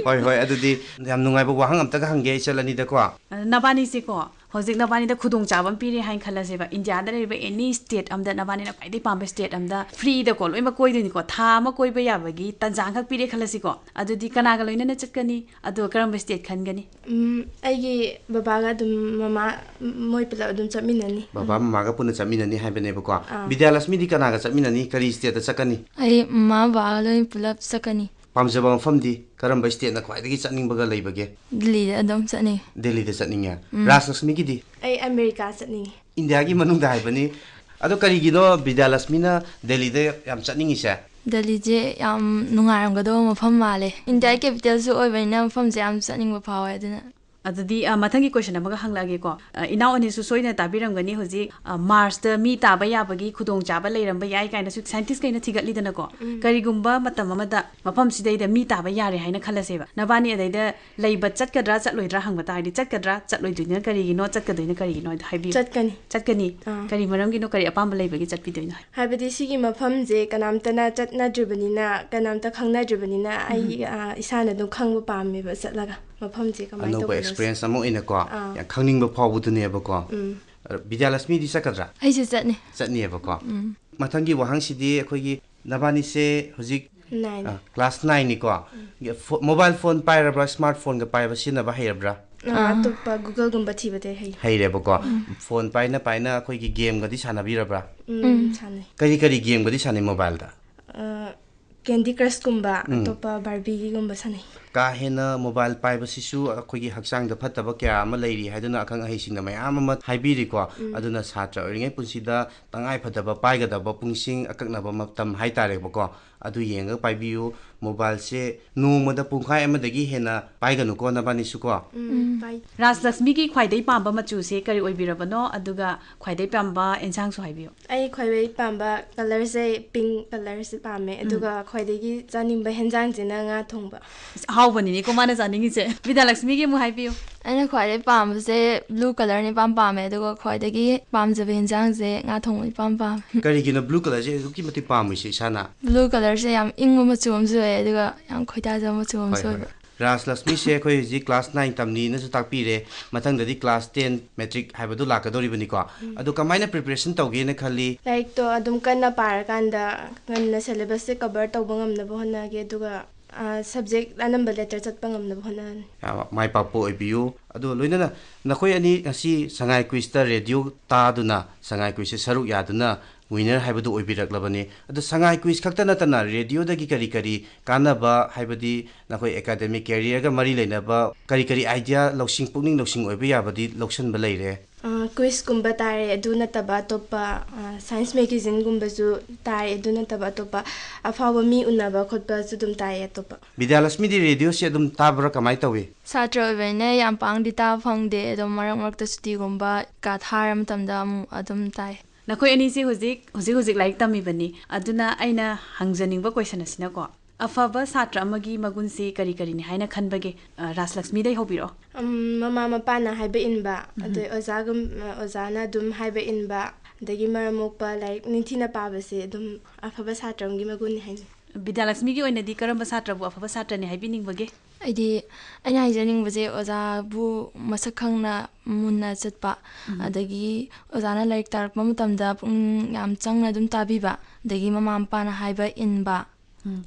ꯍꯣꯏ, ꯍꯣꯏ, ꯑꯗꯨꯗꯤ ꯌꯥꯝ ꯅꯨꯡꯉꯥꯏꯕ ꯋꯥꯍꯪ ꯑꯝꯇꯒ ꯍꯪꯒꯦ ꯏꯆꯜ ꯑꯅꯤꯗꯀꯣ꯫ ꯑ, ꯅꯕꯥꯅꯤꯁꯦꯀꯣ, ꯍꯧꯖꯤꯛ ꯅꯕꯥꯅꯤꯗ ꯈꯨꯗꯣꯡꯆꯥꯕ ꯑꯃ ꯄꯤꯔꯦ ꯍꯥꯏꯅ ꯈꯜꯂꯁꯦꯕ, ꯏꯟꯗꯤꯌꯥꯗ ꯂꯩꯔꯤꯕ any state ꯑꯝꯗ ꯅꯕꯥꯅꯤꯅ ꯈ꯭ꯋꯥꯏꯗꯒꯤ ꯄꯥꯝꯕ state ꯑꯝꯗ free ꯗꯀꯣ ꯂꯣꯏꯅꯃꯛ ꯀꯣꯏꯗꯣꯏꯅꯤꯀꯣ, ꯊꯥ ꯑꯃ ꯀꯣꯏꯕ ꯌꯥꯕꯒꯤ ꯇꯥꯟꯖꯥ ꯑꯃꯈꯛ ꯄꯤꯔꯦ ꯈꯜꯂꯁꯤꯀꯣ, ꯑꯗꯨꯗꯤ ꯀꯅꯥꯒ ꯂꯣꯏꯅꯅ ꯆꯠꯀꯅꯤ? ꯑꯗꯣ ꯀꯔꯝꯕ state ꯈꯟꯒꯅꯤ? ꯎꯝ, ꯑꯩꯒꯤ ꯕꯕꯥꯒ ꯑꯗꯨꯝ, ꯃꯃꯥ, ꯃꯣꯏ ꯄꯨꯂꯞ ꯑꯗꯨꯝ ꯆꯠꯃꯤꯟꯅꯅꯤ꯫ ꯕꯕꯥ ꯃꯃꯥꯒ ꯄꯨꯟꯅ ꯆꯠꯃꯤꯟꯅꯅꯤ ꯍꯥꯏꯕꯅꯦꯕꯀꯣ꯫ ꯑꯥ꯫ ꯕꯤꯗ꯭ꯌꯥꯂꯛꯁꯃꯤꯗꯤ ꯀꯅꯥꯒ ꯆꯠꯃꯤꯟꯅꯅꯤ? ꯀꯔꯤ state ꯇ ꯆꯠꯀꯅꯤ? ꯑꯩ ꯃꯃꯥ ꯕꯕꯥꯒ ꯂꯣꯏ ꯄꯨꯂꯞ ꯆꯠꯀꯅꯤ꯫ ꯄꯥꯝꯖꯕ ꯃꯐꯝꯗꯤ ꯀꯔꯝꯕ state ꯅ ꯈ꯭ꯋꯥꯏꯗꯒꯤ ꯆꯠꯅꯤꯡꯕꯒ ꯂꯩꯕꯒꯦ? ꯗꯤꯜꯂꯤꯗ ꯑꯗꯨꯝ ꯆꯠꯅꯤꯡꯉꯤ꯫ ꯗꯤꯜꯂꯤꯗ ꯆꯠꯅꯤꯡꯉꯦ꯫ ꯎꯝ꯫ ꯔꯥꯖꯂꯛꯁꯃꯤꯒꯤꯗꯤ? ꯑꯩ ꯑꯃꯦꯔꯤꯀꯥ ꯆꯠꯅꯤꯡꯉꯤ꯫ ꯏꯟꯗꯤꯌꯥꯒꯤ ꯃꯅꯨꯡꯗ ꯍꯥꯏꯕꯅꯤ꯫ ꯑꯗꯣ ꯀꯔꯤꯒꯤꯅꯣ ꯕꯤꯗ꯭ꯌꯥꯂꯛꯁꯃꯤꯅ ꯗꯦꯜꯂꯤꯗ ꯌꯥꯝ ꯆꯠꯅꯤꯡꯉꯤꯁꯦ? ꯗꯦꯜꯂꯤꯁꯦ ꯌꯥꯝ ꯅꯨꯡꯉꯥꯏꯔꯝꯒꯗꯧꯕ ꯃꯐꯝ ꯃꯥꯜꯂꯦ꯫ ꯏꯟꯗꯤꯌꯥꯒꯤ ꯀꯦꯄꯤꯇꯦꯜꯁꯨ ꯑꯣꯏꯕꯅꯤꯅ ꯃꯐꯝꯁꯦ ꯌꯥꯝ ꯆꯠꯅꯤꯡꯕ ꯐꯥꯎꯋꯦ꯫ ꯑꯗꯨꯅ ꯑꯗꯨꯗꯤ ꯑ, ꯃꯊꯪꯒꯤ ꯀꯣꯏꯁꯟ ꯑꯃꯒ ꯍꯪꯂꯛꯑꯒꯦꯀꯣ꯫ ꯑ, ꯏꯅꯥꯎ ꯑꯅꯤꯁꯨ ꯁꯣꯏꯗꯅ ꯇꯥꯕꯤꯔꯝꯒꯅꯤ꯫ ꯍꯧꯖꯤꯛ ꯑ, ꯃꯥꯔꯁꯇ ꯃꯤ ꯇꯥꯕ ꯌꯥꯕꯒꯤ ꯈꯨꯗꯣꯡꯆꯥꯕ ꯂꯩꯔꯝꯕ ꯌꯥꯏ ꯀꯥꯏꯅꯁꯨ ꯁꯥꯏꯟꯇꯤꯁꯈꯩꯅ ꯊꯤꯒꯠꯂꯤꯗꯅꯀꯣ꯫ ꯀꯔꯤꯒꯨꯝꯕ ꯃꯇꯝ ꯑꯃꯗ ꯃꯐꯝꯁꯤꯗꯩꯗ ꯃꯤ ꯇꯥꯕ ꯌꯥꯔꯦ ꯍꯥꯏꯅ ꯈꯜꯂꯁꯦꯕ, ꯅꯕꯥꯅꯤ ꯑꯗꯩꯗ ꯂꯩꯕ ꯆꯠꯀꯗ꯭ꯔꯥ ꯆꯠꯂꯣꯏꯗ꯭ꯔꯥ ꯍꯪꯕ ꯇꯥꯔꯗꯤ, ꯆꯠꯀꯗ꯭ꯔꯥ? ꯆꯠꯂꯣꯏꯗꯣꯏꯅ ꯀꯔꯤꯒꯤꯅꯣ? ꯆꯠꯀꯗꯣꯏꯅ ꯀꯔꯤꯒꯤꯅꯣ? ꯍꯥꯏꯗꯣ ꯍꯥꯏꯕꯤꯌꯨ꯫ ꯆꯠꯀꯅꯤ꯫ ꯆꯠꯀꯅꯤ꯫ ꯑꯥ꯫ ꯀꯔꯤ ꯃꯔꯝꯒꯤꯅꯣ? ꯀꯔꯤ ꯑꯄꯥꯝꯕ ꯂꯩꯕꯒꯤ ꯆꯠꯄꯤꯗꯣꯏꯅꯣ? ꯍꯥꯏꯕꯗꯤ ꯁꯤꯒꯤ ꯃꯐꯝꯁꯦ ꯀꯅꯥꯝꯇꯅ ꯆꯠꯅꯗ꯭ꯔꯤꯕꯅꯤꯅ, ꯀꯅꯥꯝꯇ ꯈꯪꯅꯗ꯭ꯔꯤꯕꯅꯤꯅ ꯑꯩ ꯑ, ꯏꯁꯥꯅ ꯑꯗꯨꯝ ꯈꯪꯕ ꯄꯥꯝꯃꯦꯕ ꯆꯠꯂꯒ ꯃꯐꯝꯁꯦ ꯀꯃꯥꯏꯅ ꯑꯅꯧꯕ ꯇꯧꯕꯅꯣ꯫ ꯑꯦꯛꯁꯄꯤꯔꯤꯌꯦꯟꯁ ꯑꯃ ꯑꯣꯏꯅꯀꯣ ꯑꯥ꯫ ꯌꯥꯝ ꯈꯪꯅꯤꯡꯕ ꯐꯥꯎꯕꯗꯨꯅꯦꯕꯀꯣ꯫ ꯎꯝ꯫ ꯑ, ꯕꯤꯗ꯭ꯌꯥꯂꯛꯁꯃꯤꯗꯤ ꯆꯠꯀꯗ꯭ꯔꯥ? ꯑꯩꯁꯨ ꯆꯠꯅꯤ꯫ ꯆꯠꯅꯤꯕꯀꯣ꯫ ꯃꯊꯪꯒꯤ ꯋꯥꯍꯪꯁꯤꯗꯤ ꯑꯩꯈꯣꯏꯒꯤ ꯅꯕꯥꯅꯤꯁꯦ ꯍꯧꯖꯤꯛ ꯅꯥꯏꯟ꯫ ꯀ꯭ꯂꯥꯁ ꯅꯥꯏꯟꯅꯤꯀꯣ꯫ ꯐꯣ- ꯃꯣꯕꯥꯏꯜ ꯐꯣꯟ ꯄꯥꯏꯔꯕ꯭ꯔꯥ, ꯁ꯭ꯃꯥꯔꯠ ꯐꯣꯟꯒ ꯄꯥꯏꯕ ꯁꯤꯖꯤꯟꯅꯕ ꯍꯩꯔꯕ꯭ꯔꯥ? ꯑ, ꯑꯇꯣꯞꯄ ꯒꯨꯒꯜꯒꯨꯝꯕ ꯊꯤꯕꯗꯤ ꯍꯩ꯫ ꯍꯩꯔꯦꯕꯀꯣ꯫ ꯐꯣꯟ ꯄꯥꯏꯅ ꯄꯥꯏꯅ ꯑꯩꯈꯣꯏꯒꯤ ꯒꯦꯝꯒꯗꯤ ꯁꯥꯟꯅꯕꯤꯔꯕ꯭ꯔꯥ? ꯎꯝ, ꯁꯥꯟꯅꯩ꯫ ꯀꯔꯤ ꯀꯔꯤ ꯒꯦꯝꯒꯗꯤ ꯁꯥꯟꯅꯩ ꯃꯣꯕꯥꯏꯜꯗ? ꯀꯦꯟꯗꯤ ꯀ꯭ꯔꯁꯀꯨꯝꯕ, ꯑꯇꯣꯞꯄ ꯕꯥꯔꯕꯤꯒꯤꯒꯨꯝꯕ ꯁꯥꯟꯅꯩ꯫ ꯀꯥ ꯍꯦꯟꯅ ꯃꯣꯕꯥꯏꯜ ꯄꯥꯏꯕꯁꯤꯁꯨ ꯑꯩꯈꯣꯏꯒꯤ ꯍꯛꯆꯥꯡꯗ ꯐꯠꯇꯕ ꯀꯌꯥ ꯑꯃ ꯂꯩꯔꯤ ꯍꯥꯏꯗꯨꯅ ꯑꯈꯪ ꯑꯍꯩꯁꯤꯡꯅ ꯃꯌꯥꯝ ꯑꯃ ꯍꯥꯏꯕꯤꯔꯤꯀꯣ꯫ ꯑꯗꯨꯅ ꯁꯥꯇ꯭ꯔ ꯑꯣꯏꯔꯤꯉꯩ ꯄꯨꯟꯁꯤꯗ ꯇꯉꯥꯏ ꯐꯗꯕ ꯄꯥꯏꯒꯗꯕ ꯄꯨꯡꯁꯤꯡ ꯑꯀꯛꯅꯕ ꯃꯇꯝ ꯍꯥꯏꯇꯥꯔꯦꯕꯀꯣ, ꯑꯗꯨ ꯌꯦꯡꯉꯒ ꯄꯥꯏꯕꯤꯌꯨ꯫ ꯃꯣꯕꯥꯏꯜꯁꯦ ꯅꯣꯡꯃꯗ ꯄꯨꯡꯈꯥꯏ ꯑꯃꯗꯒꯤ ꯍꯦꯟꯅ ꯄꯥꯏꯒꯅꯨꯀꯣ ꯅꯕꯥꯅꯤꯁꯨꯀꯣ꯫ ꯎꯝ, ꯄꯥꯏ꯫ ꯔꯥꯖꯂꯛꯁꯃꯤꯒꯤ ꯈ꯭ꯋꯥꯏꯗꯩ ꯄꯥꯝꯕ ꯃꯆꯨꯁꯦ ꯀꯔꯤ ꯑꯣꯏꯕꯤꯔꯕꯅꯣ? ꯑꯗꯨꯒ ꯈ꯭ꯋꯥꯏꯗꯩ ꯄꯥꯝꯕ ꯏꯟꯁꯥꯡꯁꯨ ꯍꯥꯏꯕꯤꯌꯨ꯫ ꯑꯩ ꯈ꯭ꯋꯥꯏꯗꯩ ꯄꯥꯝꯕ ꯀꯂꯔꯁꯦ ꯄꯤꯡ ꯀꯂꯔꯁꯦ ꯄꯥꯝꯃꯦ꯫ ꯑꯗꯨꯒ ꯈ꯭ꯋꯥꯏꯗꯒꯤ ꯆꯥꯅꯤꯡꯕ ꯍꯦꯟꯖꯥꯡꯁꯤꯅ ꯉꯥ ꯊꯣꯡꯕ꯫ ꯑꯁ, ꯑꯍꯥꯎꯕꯅꯤꯅꯦꯀꯣ ꯃꯥꯅ ꯆꯥꯅꯤꯡꯉꯤꯁꯦ꯫ ꯕꯤꯗ꯭ꯌꯥꯂꯛꯁꯃꯤꯒꯤ ꯑꯃꯨꯛ ꯍꯥꯏꯕꯤꯌꯨ꯫ ꯑꯩꯅ ꯈ꯭ꯋꯥꯏꯗꯩ ꯄꯥꯝꯕꯁꯦ ꯕ꯭ꯂꯨ ꯀꯂꯔꯅ ꯏꯄꯥꯝ ꯄꯥꯝꯃꯦ, ꯑꯗꯨꯒ ꯈ꯭ꯋꯥꯏꯗꯒꯤ ꯄꯥꯝꯖꯕ ꯍꯦꯟꯖꯥꯡꯁꯦ ꯉꯥ ꯊꯣꯡꯕ ꯏꯄꯥꯝ ꯄꯥꯝꯃꯦ꯫ ꯀꯔꯤꯒꯤꯅꯣ ꯕ꯭ꯂꯨ ꯀꯂꯔꯁꯦ ꯑꯗꯨꯛꯀꯤ ꯃꯇꯤꯛ ꯄꯥꯝꯃꯤꯁꯦ ꯏꯁꯥꯅ? ꯕ꯭ꯂꯨ ꯀꯂꯔꯁꯦ ꯌꯥꯝ ꯏꯪꯕ ꯃꯆꯨ ꯑꯃꯁꯨ ꯑꯣꯏ, ꯑꯗꯨꯒ ꯌꯥꯝ ꯈꯣꯏꯗꯥꯖꯕ ꯃꯆꯨ ꯑꯃꯁꯨ ꯍꯣꯏ, ꯑꯣꯏꯕ꯫ ꯍꯣꯏ꯫ ꯔꯥꯖꯂꯛꯁꯃꯤꯁꯦ ꯑꯩꯈꯣꯏ ꯍꯧꯖꯤꯛ ꯀ꯭ꯂꯥꯁ ꯅꯥꯏꯟ ꯇꯝꯂꯤꯅꯁꯨ ꯇꯥꯛꯄꯤꯔꯦ, ꯃꯊꯪꯗꯗꯤ ꯀ꯭ꯂꯥꯁ ꯇꯦꯟ ꯃꯦꯇ꯭ꯔꯤꯛ ꯍꯥꯏꯕꯗꯨ ꯂꯥꯛꯀꯗꯧꯔꯤꯕꯅꯤꯀꯣ꯫ ꯑꯗꯣ ꯀꯃꯥꯏꯅ ꯄ꯭ꯔꯤꯄꯦꯔꯦꯁꯟ ꯇꯧꯒꯦꯅ ꯈꯜꯂꯤ? ꯂꯥꯏꯔꯤꯛꯇꯣ ꯑꯗꯨꯝ ꯀꯟꯅ ꯄꯥꯔꯀꯥꯟꯗ ꯉꯟꯅ ꯁꯦꯂꯦꯕꯁꯁꯦ ꯀꯕꯔ ꯇꯧꯕ ꯉꯝꯅꯕ ꯍꯣꯠꯅꯒꯦ, ꯑꯗꯨꯒ ꯁꯕꯖꯦꯛ ꯑꯅꯝꯕ ꯂꯦꯇꯔ ꯆꯠꯄ ꯉꯝꯅꯕ ꯍꯣꯠꯅꯔꯅꯤ꯫ ꯌꯥꯝ ꯃꯥꯏ ꯄꯥꯛꯄ ꯑꯣꯏꯕꯤꯌꯨ꯫ ꯑꯗꯣ ꯂꯣꯏꯅꯅ ꯅꯈꯣꯏ ꯑꯅꯤ ꯉꯁꯤ ꯁꯉꯥꯏ ꯀ꯭ꯋꯤꯖꯇ ꯔꯦꯗꯤꯑꯣ ꯇꯥꯗꯨꯅ ꯁꯉꯥꯏ ꯀ꯭ꯋꯤꯖꯁꯦ ꯁꯔꯨꯛ ꯌꯥꯗꯨꯅ ꯋꯤꯅꯔ ꯍꯥꯏꯕꯗꯨ ꯑꯣꯏꯕꯤꯔꯛꯂꯕꯅꯤ꯫ ꯑꯗꯣ ꯁꯉꯥꯏ ꯀ꯭ꯋꯤꯖ ꯈꯛꯇ ꯅꯠꯇꯅ ꯔꯦꯗꯤꯑꯣꯗꯒꯤ ꯀꯔꯤ ꯀꯔꯤ ꯀꯥꯟꯅꯕ, ꯍꯥꯏꯕꯗꯤ ꯅꯈꯣꯏ ꯑꯦꯀꯥꯗꯦꯃꯤꯛ ꯀꯦꯔꯤꯌꯔꯒ ꯃꯔꯤ ꯂꯩꯅꯕ ꯀꯔꯤ ꯀꯔꯤ ꯑꯥꯏꯗꯤꯌꯥ, ꯂꯧꯁꯤꯡ, ꯄꯨꯛꯅꯤꯡ ꯂꯧꯁꯤꯡ ꯑꯣꯏꯕ ꯌꯥꯕꯗꯤ ꯂꯧꯁꯤꯟꯕ ꯂꯩꯔꯦ? ꯀ꯭ꯋꯤꯁꯀꯨꯝꯕ ꯇꯥꯔꯦ, ꯑꯗꯨ ꯅꯠꯇꯕ ꯑꯇꯣꯞꯄ, ꯁꯥꯏꯟꯁ ꯃꯦꯒꯥꯖꯤꯟꯒꯨꯝꯕꯁꯨ ꯇꯥꯏ, ꯑꯗꯨ ꯅꯠꯇꯕ ꯑꯇꯣꯞꯄ ꯑꯐꯥꯎꯕ ꯃꯤ ꯎꯅꯕ ꯈꯣꯠꯄꯁꯨ ꯑꯗꯨꯝ ꯇꯥꯏ ꯑꯇꯣꯞꯄ꯫ ꯕꯤꯗ꯭ꯌꯥꯂꯛꯁꯃꯤꯗꯤ ꯔꯦꯗꯤꯑꯣꯁꯤ ꯑꯗꯨꯝ ꯇꯥꯕ꯭ꯔꯥ, ꯀꯃꯥꯏꯅ ꯇꯧꯏ? ꯁꯥꯇ꯭ꯔ ꯑꯣꯏꯕꯅꯤꯅ ꯌꯥꯝ ꯄꯥꯡꯗꯤ ꯇꯥꯕ ꯐꯪꯗꯦ, ꯑꯗꯣ ꯃꯔꯛ ꯃꯔꯛꯇ ꯁꯨꯇꯤꯒꯨꯝꯕ ꯀꯥ ꯊꯥꯔ ꯃꯇꯝꯗ ꯑꯃꯨꯛ ꯑꯗꯨꯝ ꯇꯥꯏ꯫ ꯅꯈꯣꯏ ꯑꯅꯤꯁꯤ ꯍꯧꯖꯤꯛ ꯍꯧꯖꯤꯛ ꯍꯧꯖꯤꯛ ꯂꯥꯏꯔꯤꯛ ꯇꯝꯃꯤꯕꯅꯤ, ꯑꯗꯨꯅ ꯑꯩꯅ ꯍꯪꯖꯅꯤꯡꯕ ꯀꯣꯏꯁꯟ ꯑꯁꯤꯅꯀꯣ, ꯑꯐꯕ ꯁꯥꯇ꯭ꯔ ꯑꯃꯒꯤ ꯃꯒꯨꯟꯁꯤ ꯀꯔꯤ ꯀꯔꯤꯅꯤ ꯍꯥꯏꯅ ꯈꯟꯕꯒꯦ? ꯑ, ꯔꯥꯖꯂꯛꯁꯃꯤꯗꯩ ꯍꯧꯕꯤꯔꯛꯑꯣ꯫ ꯎꯝ, ꯃꯃꯥ ꯃꯄꯥꯅ ꯍꯥꯏꯕ ꯏꯟꯕ, ꯑꯗꯩ ꯑꯣꯖꯥꯒꯨꯝ ꯑꯣꯖꯥꯅ ꯑꯗꯨꯝ ꯍꯥꯏꯕ ꯏꯟꯕ, ꯑꯗꯒꯤ ꯃꯔꯝ ꯃꯣꯛꯄ, ꯂꯥꯏꯔꯤꯛ ꯅꯤꯡꯊꯤꯅ ꯄꯥꯕꯁꯦ ꯑꯗꯨꯝ ꯑꯐꯕ ꯁꯥꯇ꯭ꯔ ꯑꯃꯒꯤ ꯃꯒꯨꯟꯅꯤ ꯍꯥꯏꯅꯤ꯫ ꯕꯤꯗ꯭ꯌꯥꯂꯛꯁꯃꯤꯒꯤ ꯑꯣꯏꯅꯗꯤ ꯀꯔꯝꯕ ꯁꯥꯇ꯭ꯔꯕꯨ ꯑꯐꯕ ꯁꯥꯇ꯭ꯔꯅꯤ ꯍꯥꯏꯕꯤꯅꯤꯡꯕꯒꯦ? ꯑꯩꯗꯤ ꯑꯩꯅ ꯍꯥꯏꯖꯅꯤꯡꯕꯁꯦ ꯑꯣꯖꯥꯕꯨ ꯃꯁꯛ ꯈꯪꯅ ꯃꯨꯟꯅ ꯆꯠꯄ, ꯑꯗꯒꯤ ꯑꯣꯖꯥꯅ ꯂꯥꯏꯔꯤꯛ ꯇꯥꯛꯂꯛꯄ ꯃꯇꯝꯗ ꯄꯨꯛꯅꯤꯡ ꯌꯥꯝ ꯆꯪꯅ ꯑꯗꯨꯝ ꯇꯥꯕꯤꯕ, ꯑꯗꯒꯤ ꯃꯃꯥ ꯃꯄꯥꯅ ꯍꯥꯏꯕ ꯏꯟꯕ,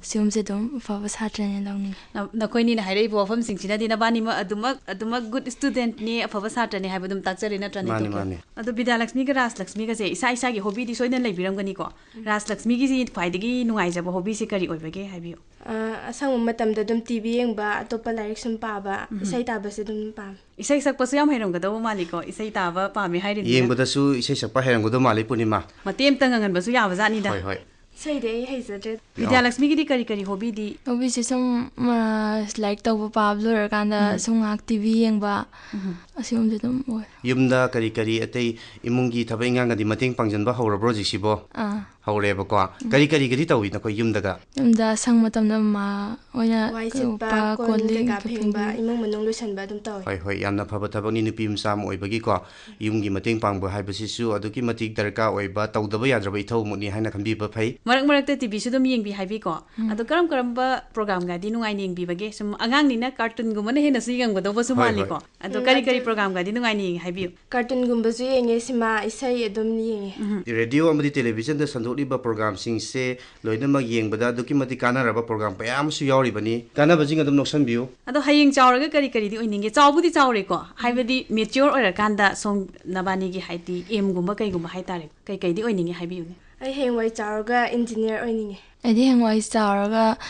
ꯁꯤꯒꯨꯝꯕꯁꯦ ꯑꯗꯨꯝ ꯑꯐꯕ ꯁꯥꯇ꯭ꯔꯅꯦ ꯂꯧꯅꯤꯡꯉꯤ꯫ ꯅ- ꯅꯈꯣꯏꯅꯤꯅ ꯍꯥꯏꯔꯛꯏꯕ ꯋꯥꯐꯝꯁꯤꯡꯁꯤꯅꯗꯤ ꯅꯕꯥꯅꯤꯃꯛ ꯑꯗꯨꯃꯛ ꯑꯗꯨꯃꯛ ꯒꯨꯗ ꯁ꯭ꯇꯨꯗꯦꯟꯠꯅꯤ, ꯑꯐꯕ ꯁꯥꯇ꯭ꯔꯅꯤ ꯍꯥꯏꯕ ꯑꯗꯨꯝ ꯇꯥꯛꯆꯔꯦ ꯅꯠꯇ꯭ꯔꯅꯦ, ꯃꯥꯅꯤ, ꯗꯣꯛꯇꯔ? ꯃꯥꯅꯤ꯫ ꯑꯗꯣ ꯕꯤꯗ꯭ꯌꯥꯂꯛꯁꯃꯤꯒ ꯔꯥꯖꯂꯛꯁꯃꯤꯒꯁꯦ ꯏꯁꯥ ꯏꯁꯥꯒꯤ ꯍꯣꯕꯤꯗꯤ ꯁꯣꯏꯗꯅ ꯂꯩꯕꯤꯔꯝꯒꯅꯤꯀꯣ? ꯔꯥꯖꯂꯛꯁꯃꯤꯒꯤꯁꯤ ꯈ꯭ꯋꯥꯏꯗꯒꯤ ꯅꯨꯡꯉꯥꯏꯖꯕ ꯍꯣꯕꯤꯁꯤ ꯀꯔꯤ ꯑꯣꯏꯕꯒꯦ ꯍꯥꯏꯕꯤꯌꯨ꯫ ꯑ, ꯑꯁꯪꯕ ꯃꯇꯝꯗ ꯑꯗꯨꯝ ꯇꯤ ꯚꯤ ꯌꯦꯡꯕ, ꯑꯇꯣꯞꯄ ꯂꯥꯏꯔꯤꯛ ꯁꯨꯝ ꯄꯥꯕ, ꯏꯁꯩ ꯇꯥꯕꯁꯦ ꯑꯗꯨꯝ ꯄꯥꯝꯃꯤ꯫ ꯏꯁꯩ ꯁꯛꯄꯁꯨ ꯌꯥꯝ ꯍꯩꯔꯝꯒꯗꯧꯕ ꯃꯥꯜꯂꯤꯀꯣ, ꯏꯁꯩ ꯇꯥꯕ ꯄꯥꯝꯃꯦ ꯍꯥꯏꯔꯤꯕꯅꯤꯅ꯫ ꯌꯦꯡꯕꯗꯁꯨ ꯏꯁꯩ ꯁꯛꯄ ꯍꯩꯔꯝꯒꯗꯧ ꯃꯥꯜꯂꯤ, ꯄꯨꯔꯅꯤꯃꯥ꯫ ꯃꯇꯦꯛ ꯑꯃꯇ ꯉꯪꯍꯟꯕꯁꯨ ꯌꯥꯕꯖꯥꯠꯅꯤꯗ꯫ ꯍꯣꯏ, ꯍꯣꯏ꯫ ꯏꯁꯩꯗꯤ ꯑꯩ ꯍꯩꯖꯗ꯭ꯔꯦ꯫ ꯕꯤꯗ꯭ꯌꯥꯂꯛꯁꯃꯤꯒꯤꯗꯤ ꯀꯔꯤ ꯀꯔꯤ ꯍꯣꯕꯤꯗꯤ? ꯍꯣꯕꯤꯁꯦ ꯁꯨꯝ, ꯑ, ꯂꯥꯏꯔꯤꯛ ꯇꯧꯕ ꯄꯥꯕ ꯂꯣꯏꯔꯀꯥꯟꯗ ꯁꯨꯝ ꯉꯥꯏꯍꯥꯛ ꯇꯤ ꯚꯤ ꯌꯦꯡꯕ, ꯑꯁꯤꯒꯨꯝꯕꯁꯦ ꯑꯗꯨꯝ ꯑꯣꯏ꯫ ꯌꯨꯝꯗ ꯀꯔꯤ ꯀꯔꯤ ꯑꯇꯩ ꯏꯃꯨꯡꯒꯤ ꯊꯕꯛ ꯏꯪꯈꯥꯡꯒꯗꯤ ꯃꯇꯦꯡ ꯄꯥꯡꯁꯤꯟꯕ ꯍꯧꯔꯕ꯭ꯔꯣ ꯍꯧꯖꯤꯛꯁꯤꯕꯣ? ꯑꯥ, ꯍꯧꯔꯦꯕꯀꯣ꯫ ꯀꯔꯤ ꯀꯔꯤꯒꯗꯤ ꯇꯧꯏ ꯅꯈꯣꯏ ꯌꯨꯝꯗꯒ? ꯌꯨꯝꯗ ꯑꯁꯪꯕ ꯃꯇꯝꯗ ꯃꯃꯥ ꯍꯣꯏꯅ ꯋꯥꯏ ꯀꯩꯅꯣ, ꯁꯤꯠꯄ, ꯄꯥ ꯀꯣꯟ ꯀꯣꯜ ꯂꯤꯛ ꯂꯤꯛ ꯀꯩꯀꯥ ꯑꯝꯇ ꯐꯦꯡꯕ, ꯐꯦꯡꯕꯤꯌꯨ꯫ ꯏꯃꯨꯡ ꯃꯅꯨꯡ ꯂꯣꯏꯁꯟꯕ ꯑꯗꯨꯝ ꯇꯧꯋꯤ꯫ ꯍꯣꯏ, ꯍꯣꯏ, ꯌꯥꯝꯅ ꯐꯕ ꯊꯕꯛꯅꯤ꯫ ꯅꯨꯄꯤ ꯃꯆꯥ ꯑꯃ ꯑꯣꯏꯕꯒꯤꯀꯣ, ꯌꯨꯝꯒꯤ ꯃꯇꯦꯡ ꯄꯥꯡꯕ ꯍꯥꯏꯕꯁꯤꯁꯨ ꯑꯗꯨꯛꯀꯤ ꯃꯇꯤꯛ ꯗꯔꯀꯥꯔ ꯑꯣꯏꯕ, ꯇꯧꯗꯕ ꯌꯥꯗ꯭ꯔꯕ ꯏꯊꯧ ꯑꯃꯅꯤ ꯍꯥꯏꯅ ꯈꯟꯕꯤꯕ ꯐꯩ꯫ ꯃꯔꯛ ꯃꯔꯛꯇ ꯇꯤ ꯚꯤꯁꯨ ꯑꯗꯨꯝ ꯌꯦꯡꯕꯤ ꯍꯥꯏꯕꯤꯀꯣ꯫ ꯑꯗꯣ ꯀꯔꯝ ꯀꯔꯝꯕ ꯄ꯭ꯔꯣꯒ꯭ꯔꯥꯝꯒꯗꯤ ꯅꯨꯡꯉꯥꯏꯅ ꯌꯦꯡꯕꯤꯕꯒꯦ? ꯁꯨꯝ ꯑꯉꯥꯡꯅꯤꯅ ꯀꯥꯔꯇꯨꯟꯒꯨꯝꯕꯅ ꯍꯦꯟꯅꯁꯨ ꯌꯦꯡꯒꯗꯧꯕꯁꯨ ꯍꯣꯏ, ꯃꯥꯜꯂꯤꯀꯣ꯫ ꯍꯣꯏ꯫ ꯑꯗꯣ ꯎꯝ, ꯀꯔꯤ ꯀꯔꯤ ꯑꯗꯨ- ꯄ꯭ꯔꯣꯒ꯭ꯔꯥꯝꯒꯗꯤ ꯅꯨꯡꯉꯥꯏꯅ ꯌꯦꯡꯉꯤ ꯍꯥꯏꯕꯤꯌꯨ꯫ ꯀꯥꯔꯇꯨꯟꯒꯨꯝꯕꯁꯨ ꯌꯦꯡꯉꯦ, ꯁꯤꯃꯥ, ꯏꯁꯩ ꯑꯗꯨꯝ ꯌꯦꯡꯉꯦ꯫ ꯔꯦꯗꯤꯑꯣ ꯑꯃꯗꯤ ꯇꯦꯂꯤꯚꯤꯖꯟꯗ ꯁꯟꯗꯣꯛꯂꯤꯕ ꯄ꯭ꯔꯣꯒ꯭ꯔꯥꯝꯁꯤꯡꯁꯦ ꯂꯣꯏꯅꯃꯛ ꯌꯦꯡꯕꯗ ꯑꯗꯨꯛꯀꯤ ꯃꯇꯤꯛ ꯀꯥꯟꯅꯔꯕ ꯄ꯭ꯔꯣꯒ꯭ꯔꯥꯝ ꯀꯌꯥ ꯑꯃꯁꯨ ꯌꯥꯎꯔꯤꯕꯅꯤ꯫ ꯀꯥꯟꯅꯕꯁꯤꯡ ꯑꯗꯨꯝ ꯂꯧꯁꯤꯟꯕꯤꯌꯨ꯫ ꯑꯗꯣ ꯍꯌꯦꯡ ꯆꯥꯎꯔꯒ ꯀꯔꯤ ꯀꯔꯤꯗꯤ ꯑꯣꯏꯅꯤꯡꯒꯦ? ꯆꯥꯎꯕꯨꯗꯤ ꯆꯥꯎꯔꯦꯀꯣ, ꯍꯥꯏꯕꯗꯤ ꯃꯦꯆꯤꯌꯣꯔ ꯑꯣꯏꯔꯀꯥꯟꯗ ꯁꯣꯝ ꯅꯕꯥꯅꯤꯒꯤ ꯍꯥꯏꯗꯤ ꯑꯦꯝꯒꯨꯝꯕ ꯀꯩꯒꯨꯝꯕ ꯍꯥꯏꯇꯥꯔꯦ, ꯀꯩ ꯀꯩꯗꯤ ꯑꯣꯏꯅꯤꯡꯉꯦ ꯍꯥꯏꯕꯤꯌꯨꯅꯦ꯫ ꯑꯩ ꯍꯌꯦꯡꯋꯥꯏ ꯆꯥꯎꯔꯒ ꯏꯟꯖꯤꯅꯤꯌꯔ ꯑꯣꯏꯅꯤꯡꯉꯦ꯫ ꯑꯩꯗꯤ ꯍꯌꯦꯡꯋꯥꯏ ꯆꯥꯎꯔꯒ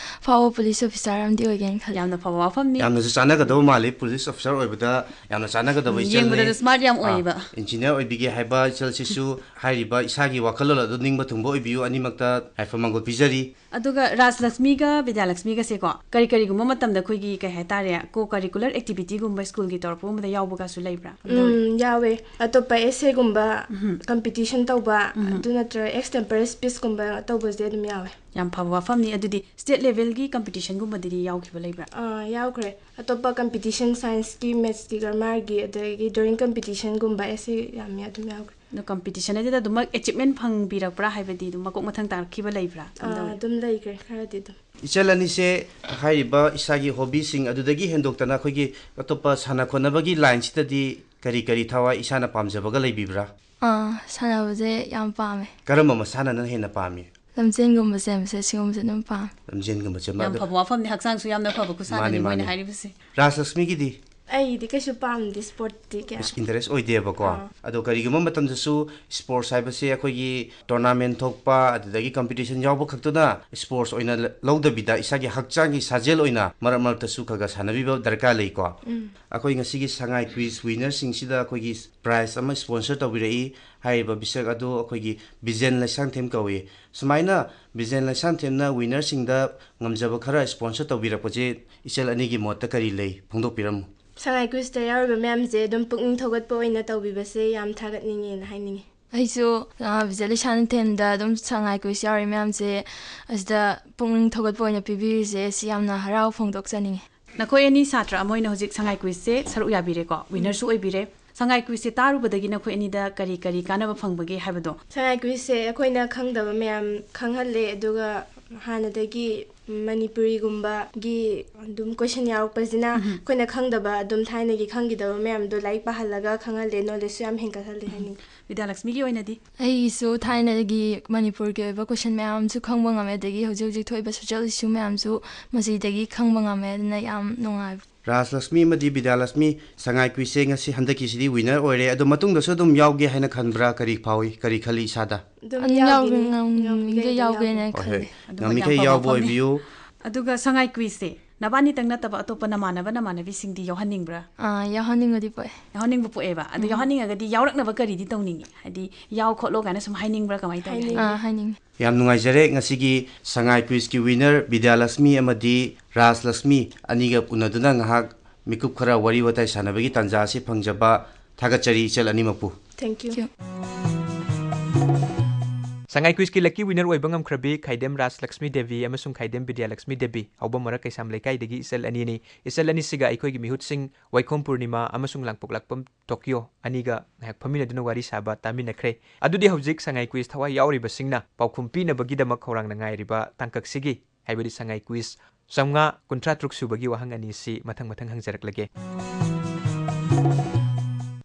ꯐꯥꯎꯕ ꯄꯨꯂꯤꯁ ꯑꯣꯐꯤꯁꯥꯔ ꯑꯃꯗꯤ ꯑꯣꯏꯒꯦꯅ ꯈꯜꯂꯤ꯫ ꯌꯥꯝꯅ ꯐꯕ ꯋꯥꯐꯝꯅꯤ꯫ ꯌꯥꯝꯅꯁꯨ ꯆꯥꯟꯅꯒꯗꯕ ꯃꯥꯜꯂꯤ꯫ ꯄꯨꯂꯤꯁ ꯑꯣꯐꯤꯁꯥꯔ ꯑꯣꯏꯕꯗ ꯌꯥꯝꯅ ꯆꯥꯟꯅꯒꯗꯕ ꯏꯆꯜꯅꯤ꯫ ꯌꯦꯡꯕꯗꯁꯨ smart ꯌꯥꯝ ꯑꯥ, ꯑꯣꯏꯌꯦꯕ꯫ ꯏꯟꯖꯤꯅꯤꯌꯥꯔ ꯑꯣꯏꯕꯤꯒꯦ ꯍꯥꯏꯕ ꯏꯆꯜꯁꯤꯁꯨ ꯍꯥꯏꯔꯤꯕ ꯏꯁꯥꯒꯤ ꯋꯥꯈꯜꯂꯣꯟ ꯑꯗꯨ ꯅꯤꯡꯕ ꯊꯨꯡꯕ ꯑꯣꯏꯕꯤꯌꯨ꯫ ꯑꯅꯤꯃꯛꯇ ꯌꯥꯏꯐ ꯃꯪꯒꯣꯜ ꯄꯤꯖꯔꯤ꯫ ꯑꯗꯨꯒ ꯔꯥꯖꯂꯛꯁꯃꯤꯒ ꯕꯤꯗ꯭ꯌꯥꯂꯛꯁꯃꯤꯒꯁꯦꯀꯣ, ꯀꯔꯤ ꯀꯔꯤꯒꯨꯝꯕ ꯃꯇꯝꯗ ꯑꯩꯈꯣꯏꯒꯤ, ꯀꯩ ꯍꯥꯏꯇꯥꯔꯦ, co-curricular activityꯒꯨꯝꯕ ꯁ꯭ꯀꯨꯜꯒꯤ ꯇꯧꯔꯛꯄꯒꯨꯝꯕꯗ ꯌꯥꯎꯕꯒꯁꯨ ꯂꯩꯕ꯭ꯔꯥ? ꯎꯝ, ꯌꯥꯎꯋꯦ꯫ ꯑꯇꯣꯞꯄ ꯑꯦꯁꯦꯒꯨꯝꯕ ꯎꯝ꯫ ꯀꯝꯄꯤꯇꯤꯁꯟ ꯇꯧꯕ, ꯎꯝ꯫ ꯑꯗꯨ ꯅꯠꯇ꯭ꯔꯒ extempore speechꯀꯨꯝꯕ ꯇꯧꯕꯁꯦ ꯑꯗꯨꯝ ꯌꯥꯎꯋꯦ꯫ ꯌꯥꯝ ꯐꯕ ꯋꯥꯐꯝꯅꯤ꯫ ꯑꯗꯨꯗꯤ state levelꯒꯤ competitionꯒꯨꯝꯕꯗꯗꯤ ꯌꯥꯎꯈꯤꯕ ꯂꯩꯕ꯭ꯔꯥ? ꯑꯥ, ꯌꯥꯎꯈ꯭ꯔꯦ꯫ ꯑꯇꯣꯞꯄ ꯀꯝꯄꯤꯇꯤꯁꯟ, ꯁꯥꯏꯟꯁꯀꯤ, ꯃꯦꯠꯁꯀꯤ, ꯒ꯭ꯔꯥꯃꯥꯔꯒꯤ, ꯑꯗꯒꯤ drawing competitionꯒꯨꯝꯕ ꯑꯦꯁꯦ ꯌꯥꯝꯃꯤ, ꯑꯗꯨꯝ ꯌꯥꯎꯈ꯭ꯔꯦ꯫ ꯑꯗꯣ competition ꯑꯗꯨꯗ ꯑꯗꯨꯃꯛ achievement ꯐꯪꯕꯤꯔꯛꯄ꯭ꯔꯥ? ꯍꯥꯏꯕꯗꯤ ꯑꯗꯨꯝ ꯃꯀꯣꯛ ꯃꯊꯪ ꯇꯥꯔꯛꯈꯤꯕ ꯂꯩꯕ꯭ꯔꯥ? ꯑꯥ, ꯀꯝꯗꯧꯏ? ꯑꯗꯨꯝ ꯂꯩꯈ꯭ꯔꯦ ꯈꯔꯗꯤ ꯑꯗꯨꯝ꯫ ꯏꯆꯜ ꯑꯅꯤꯁꯦ ꯍꯥꯏꯔꯤꯕ ꯏꯁꯥꯒꯤ ꯍꯣꯕꯤꯁꯤꯡ ꯑꯗꯨꯗꯒꯤ ꯍꯦꯟꯗꯣꯛꯇꯅ ꯑꯩꯈꯣꯏꯒꯤ ꯑꯇꯣꯞꯄ ꯁꯥꯟꯅ ꯈꯣꯠꯅꯕꯒꯤ ꯂꯥꯏꯟꯁꯤꯗꯗꯤ ꯀꯔꯤ ꯀꯔꯤ ꯊꯋꯥꯏ ꯏꯁꯥꯅ ꯄꯥꯝꯖꯕꯒ ꯂꯩꯕꯤꯕ꯭ꯔꯥ? ꯑꯥ, ꯁꯥꯟꯅꯕꯁꯦ ꯌꯥꯝ ꯄꯥꯝꯃꯦ꯫ ꯀꯔꯝꯕ ꯃꯁꯥꯟꯅꯅ ꯍꯦꯟꯅ ꯄꯥꯝꯃꯤ? ꯂꯝꯖꯦꯟꯒꯨꯝꯕ ꯆꯦꯟꯕꯁꯦ, ꯁꯤꯒꯨꯝꯕꯁꯦ ꯑꯗꯨꯝ ꯄꯥꯝꯃꯦ꯫ ꯂꯝꯖꯦꯟꯒꯨꯝꯕ ꯆꯦꯟꯕ ꯌꯥꯝ ꯑꯗꯣ ꯐꯕ ꯋꯥꯐꯝꯅꯤ, ꯍꯛꯆꯥꯡꯁꯨ ꯌꯥꯝꯅ ꯐꯕ ꯈꯨꯁꯥꯟꯅꯅꯤ ꯃꯥꯅꯤ, ꯃꯣꯏꯅ ꯃꯥꯅꯤ꯫ ꯍꯥꯏꯔꯤꯕꯁꯦ꯫ ꯔꯥꯖꯂꯛꯁꯃꯤꯒꯤꯗꯤ? ꯑꯩꯗꯤ ꯀꯩꯁꯨ ꯄꯥꯝꯗꯦ ꯁ꯭ꯄꯣꯔꯠꯇꯤ ꯀꯌꯥ꯫ ꯏꯟꯇꯔꯦꯁ ꯑꯣꯏꯗꯦꯕꯀꯣ꯫ ꯑꯥ꯫ ꯑꯗꯣ ꯀꯔꯤꯒꯨꯝꯕ ꯃꯇꯝꯗꯁꯨ ꯁ꯭ꯄꯣꯔꯠꯁ ꯍꯥꯏꯕꯁꯦ ꯑꯩꯈꯣꯏꯒꯤ ꯇꯣꯔꯅꯥꯃꯦꯟ ꯊꯣꯛꯄ, ꯑꯗꯨꯗꯒꯤ ꯀꯝꯄꯤꯇꯤꯁꯟ ꯌꯥꯎꯕ ꯈꯛꯇꯅ ꯁ꯭ꯄꯣꯔꯠꯁ ꯑꯣꯏꯅ ꯂ-, ꯂꯧꯗꯕꯤꯗ ꯏꯁꯥꯒꯤ ꯍꯛꯆꯥꯡꯒꯤ ꯁꯥꯖꯦꯜ ꯑꯣꯏꯅ ꯃꯔꯛ ꯃꯔꯛꯇꯁꯨ ꯈꯔ ꯈꯔ ꯁꯥꯟꯅꯕꯤꯕ ꯗꯔꯀꯥꯔ ꯂꯩꯀꯣ꯫ ꯎꯝ꯫ ꯑꯩꯈꯣꯏ ꯉꯁꯤꯒꯤ ꯁꯉꯥꯏ ꯀ꯭ꯋꯤꯖ ꯋꯤꯅꯔꯁꯤꯡꯁꯤꯗ ꯑꯩꯈꯣꯏꯒꯤ ꯄ꯭ꯔꯥꯏꯖ ꯑꯃ ꯁ꯭ꯄꯣꯟꯁꯔ ꯇꯧꯕꯤꯔꯛꯏ꯫ ꯍꯥꯏꯔꯤꯕ ꯃꯤꯁꯛ ꯑꯗꯨ ꯑꯩꯈꯣꯏꯒꯤ ꯕꯤꯖꯦꯟ ꯂꯩꯁꯥꯡꯊꯦꯝ ꯀꯧꯏ꯫ ꯁꯨꯃꯥꯏꯅ ꯕꯤꯖꯦꯟ ꯂꯩꯁꯥꯡꯊꯦꯝꯅ ꯋꯤꯅꯔꯁꯤꯡꯗ ꯉꯝꯖꯕ ꯈꯔ ꯁ꯭ꯄꯣꯟꯁꯔ ꯇꯧꯕꯤꯔꯛꯄꯁꯦ ꯏꯆꯜ ꯑꯅꯤꯒꯤ ꯃꯣꯠꯇ ꯀꯔꯤ ꯂꯩ? ꯐꯣꯡꯗꯣꯛꯄꯤꯔꯝꯃꯨ꯫ ꯁꯉꯥꯏ ꯀ꯭ꯋꯤꯖꯇ ꯌꯥꯎꯔꯤꯕ ꯃꯌꯥꯝꯁꯦ ꯑꯗꯨꯝ ꯄꯨꯛꯅꯤꯡ ꯊꯧꯒꯠꯄ ꯑꯣꯏꯅ ꯇꯧꯕꯤꯕꯁꯦ ꯌꯥꯝ ꯊꯥꯒꯠꯅꯤꯡꯉꯦꯅ ꯍꯥꯏꯅꯤꯡꯉꯤ꯫ ꯑꯩꯁꯨ, ꯑꯥ, ꯕꯤꯖꯦꯟ ꯂꯩꯁꯥꯡꯊꯦꯝꯗ ꯑꯗꯨꯝ ꯁꯉꯥꯏ ꯀ꯭ꯋꯤꯖ ꯌꯥꯎꯔꯤ ꯃꯌꯥꯝꯁꯦ ꯑꯁꯤꯗ ꯄꯨꯛꯅꯤꯡ ꯊꯧꯒꯠꯄ ꯑꯣꯏꯅ ꯄꯤꯕꯤꯔꯤꯁꯦ, ꯁꯤ ꯌꯥꯝꯅ ꯍꯔꯥꯎ ꯐꯣꯡꯗꯣꯛꯆꯅꯤꯡꯉꯤ꯫ ꯅꯈꯣꯏ ꯑꯅꯤ ꯁꯥꯇ꯭ꯔ ꯑꯃ ꯑꯣꯏꯅ ꯍꯧꯖꯤꯛ ꯁꯉꯥꯏ ꯀ꯭ꯋꯤꯖꯁꯦ ꯁꯔꯨꯛ ꯌꯥꯕꯤꯔꯦꯀꯣ, ꯋꯤꯅꯔꯁꯨ ꯑꯣꯏꯕꯤꯔꯦ꯫ ꯁꯉꯥꯏ ꯀ꯭ꯋꯤꯖꯁꯦ ꯇꯥꯔꯨꯕꯗꯒꯤ ꯅꯈꯣꯏ ꯑꯅꯤꯗ ꯀꯔꯤ ꯀꯔꯤ ꯀꯥꯟꯅꯕ ꯐꯪꯕꯒꯦ ꯍꯥꯏꯕꯗꯣ? ꯁꯉꯥꯏ ꯀ꯭ꯋꯤꯖꯁꯦ ꯑꯩꯈꯣꯏꯅ ꯈꯪꯗꯕ ꯃꯌꯥꯝ ꯈꯪꯍꯜꯂꯦ, ꯑꯗꯨꯒ ꯍꯥꯟꯅꯗꯒꯤ ꯃꯅꯤꯄꯨꯔꯤꯒꯨꯝꯕꯒꯤ ꯑꯗꯨꯝ ꯀꯣꯏꯁꯟ ꯌꯥꯎꯔꯛꯄꯁꯤꯅ ꯎꯝ꯫ ꯑꯩꯈꯣꯏꯅ ꯈꯪꯗꯕ, ꯑꯗꯨꯝ ꯊꯥꯏꯅꯒꯤ ꯈꯪꯈꯤꯗꯕ ꯃꯌꯥꯝꯗꯣ ꯂꯥꯏꯔꯤꯛ ꯄꯥꯍꯜꯂꯒ ꯈꯪꯍꯜꯂꯦ, ꯅꯣꯂꯦꯖꯁꯨ ꯌꯥꯝ ꯍꯦꯟꯒꯠꯍꯜꯂꯦ ꯍꯥꯏꯅꯤꯡꯉꯤ꯫ ꯕꯤꯗ꯭ꯌꯥꯂꯛꯁꯃꯤꯒꯤ ꯑꯣꯏꯅꯗꯤ? ꯑꯩꯒꯤꯁꯨ ꯊꯥꯏꯅꯒꯤ ꯃꯅꯤꯄꯨꯔꯒꯤ ꯑꯣꯏꯕ ꯀꯣꯏꯁꯟ ꯃꯌꯥꯝ ꯑꯃꯁꯨ ꯈꯪꯕ ꯉꯝꯃꯦ, ꯑꯗꯒꯤ ꯍꯧꯖꯤꯛ ꯍꯧꯖꯤꯛ ꯊꯣꯛꯏꯕ ꯁꯣꯁꯤꯌꯦꯜ ꯏꯁꯨ ꯃꯌꯥꯝꯁꯨ ꯃꯁꯤꯗꯒꯤ ꯈꯪꯕ ꯉꯝꯃꯦ, ꯑꯗꯨꯅ ꯌꯥꯝ ꯅꯨꯡꯉꯥꯏꯕ꯫ ꯔꯥꯖꯂꯛꯁꯃꯤ ꯑꯃꯗꯤ ꯕꯤꯗ꯭ꯌꯥꯂꯛꯁꯃꯤ ꯁꯉꯥꯏ ꯀ꯭ꯋꯤꯖꯁꯦ ꯉꯁꯤ ꯍꯟꯗꯛꯀꯤꯁꯤꯗꯤ ꯋꯤꯅꯔ ꯑꯣꯏꯔꯦ꯫ ꯑꯗꯣ ꯃꯇꯨꯡꯗꯁꯨ ꯑꯗꯨꯝ ꯌꯥꯎꯒꯦ ꯍꯥꯏꯅ ꯈꯟꯕ꯭ꯔꯥ? ꯀꯔꯤ ꯐꯥꯎꯏ? ꯀꯔꯤ ꯈꯜꯂꯤ ꯏꯁꯥꯗ? ꯑꯗꯨꯝ ꯑꯗꯨꯝ ꯌꯥꯎꯒꯦ, ꯌꯥꯎꯒꯦꯅꯦ꯫ ꯉꯝꯒꯦ ꯉꯝꯃꯤꯈꯩ ꯌꯥꯎꯒꯦꯅ ꯍꯣꯏ, ꯈꯜꯂꯦ꯫ ꯍꯣꯏ꯫ ꯑꯗꯨꯃ ꯉꯝꯃꯤꯈꯩ ꯌꯥꯝ ꯐꯕ ꯌꯥꯎꯕ ꯋꯥꯐꯝꯅꯤ꯫ ꯑꯣꯏꯕꯤꯌꯨ꯫ ꯑꯗꯨꯒ ꯁꯉꯥꯏ ꯀ꯭ꯋꯤꯖꯁꯦ ꯅꯕꯥꯅꯤꯇꯪ ꯅꯠꯇꯕ ꯑꯇꯣꯞꯄ ꯅꯃꯥꯟꯅꯕ ꯅꯃꯥꯟꯅꯕꯤꯁꯤꯡꯗꯤ ꯌꯥꯎꯍꯟꯅꯤꯡꯕ꯭ꯔꯥ? ꯑꯥ, ꯌꯥꯎꯍꯟꯅꯤꯡꯕꯗꯤ ꯄꯣꯛꯑꯦ꯫ ꯌꯥꯎꯍꯟꯅꯤꯡꯕ ꯄꯣꯛꯑꯦꯕ꯫ ꯑꯗꯨ ꯎꯝ꯫ ꯌꯥꯎꯍꯟꯅꯤꯡꯉꯒꯗꯤ ꯌꯥꯎꯔꯛꯅꯕ ꯀꯔꯤꯗꯤ ꯇꯧꯅꯤꯡꯉꯤ? ꯍꯥꯏꯗꯤ, "ꯌꯥꯎ ꯈꯣꯠꯂꯣ" ꯀꯥꯏꯅ ꯁꯨꯝ ꯍꯥꯏꯅꯤꯡꯕ꯭ꯔꯥ? ꯀꯃꯥꯏꯅ ꯇꯧꯒꯦ? ꯍꯥꯏꯅꯤꯡꯉꯤ꯫ ꯑꯥ, ꯍꯥꯏꯅꯤꯡꯉꯤ꯫ ꯌꯥꯝ ꯅꯨꯡꯉꯥꯏꯖꯔꯦ, ꯉꯁꯤꯒꯤ ꯁꯉꯥꯏ ꯀ꯭ꯋꯤꯖꯀꯤ ꯋꯤꯅꯔ ꯕꯤꯗ꯭ꯌꯥꯂꯛꯁꯃꯤ ꯑꯃꯗꯤ ꯔꯥꯖꯂꯛꯁꯃꯤ ꯑꯅꯤꯒ ꯎꯅꯗꯨꯅ ꯉꯥꯏꯍꯥꯛ ꯃꯤꯀꯨꯞ ꯈꯔ ꯋꯥꯔꯤ ꯋꯥꯇꯥꯏ ꯁꯥꯟꯅꯕꯒꯤ ꯇꯥꯟꯖꯥ ꯑꯁꯤ ꯐꯪꯖꯕ ꯊꯥꯒꯠꯆꯔꯤ ꯏꯆꯜ ꯑꯅꯤꯃꯛꯄꯨ꯫ Thank you꯫ Thank you꯫ ꯁꯉꯥꯏ ꯀ꯭ꯋꯤꯖꯀꯤ ꯂꯛꯀꯤ ꯋꯤꯅꯔ ꯑꯣꯏꯕ ꯉꯝꯈ꯭ꯔꯕꯤ ꯈꯥꯏꯗꯦꯝ ꯔꯥꯖꯂꯛꯁꯃꯤ ꯗꯦꯕꯤ ꯑꯃꯁꯨꯡ ꯈꯥꯏꯗꯦꯝ ꯕꯤꯗ꯭ꯌꯥꯂꯛꯁꯃꯤ ꯗꯦꯕꯤ, ꯍꯥꯎꯕꯝ ꯃꯔꯛ ꯀꯩꯁꯥꯝ ꯂꯩꯀꯥꯏꯗꯒꯤ ꯏꯆꯜ ꯑꯅꯤꯅꯤ꯫ ꯏꯆꯜ ꯑꯅꯤꯁꯤꯒ ꯑꯩꯈꯣꯏꯒꯤ ꯃꯤꯍꯨꯠꯁꯤꯡ ꯋꯥꯏꯈꯣꯝ ꯄꯨꯔꯅꯤꯃꯥ ꯑꯃꯁꯨꯡ ꯂꯥꯡꯄꯣꯛꯂꯥꯛꯄꯝ ꯇꯣꯀꯤꯌꯣ ꯑꯅꯤꯒ ꯉꯥꯏꯍꯥꯛ ꯐꯝꯃꯤꯟꯅꯗꯨꯅ ꯋꯥꯔꯤ ꯁꯥꯕ ꯇꯥꯃꯤꯟꯅꯈ꯭ꯔꯦ꯫ ꯑꯗꯨꯗꯤ ꯍꯧꯖꯤꯛ ꯁꯉꯥꯏ ꯀ꯭ꯋꯤꯖ ꯊꯋꯥꯏ ꯌꯥꯎꯔꯤꯕꯁꯤꯡꯅ ꯄꯥꯎꯈꯨꯝ ꯄꯤꯅꯕꯒꯤꯗꯃꯛ ꯈꯧꯔꯥꯡꯅ ꯉꯥꯏꯔꯤꯕ ꯇꯥꯡꯀꯛꯁꯤꯒꯤ, ꯍꯥꯏꯕꯗꯤ ꯁꯉꯥꯏ ꯀ꯭ꯋꯤꯖ ꯆꯥꯝꯃꯉꯥ ꯀꯨꯟꯊ꯭ꯔꯥ ꯇꯔꯨꯛ ꯁꯨꯕꯒꯤ ꯋꯥꯍꯪ ꯑꯅꯤ ꯑꯁꯤ ꯃꯊꯪ ꯃꯊꯪ ꯍꯪꯖꯔꯛꯂꯒꯦ꯫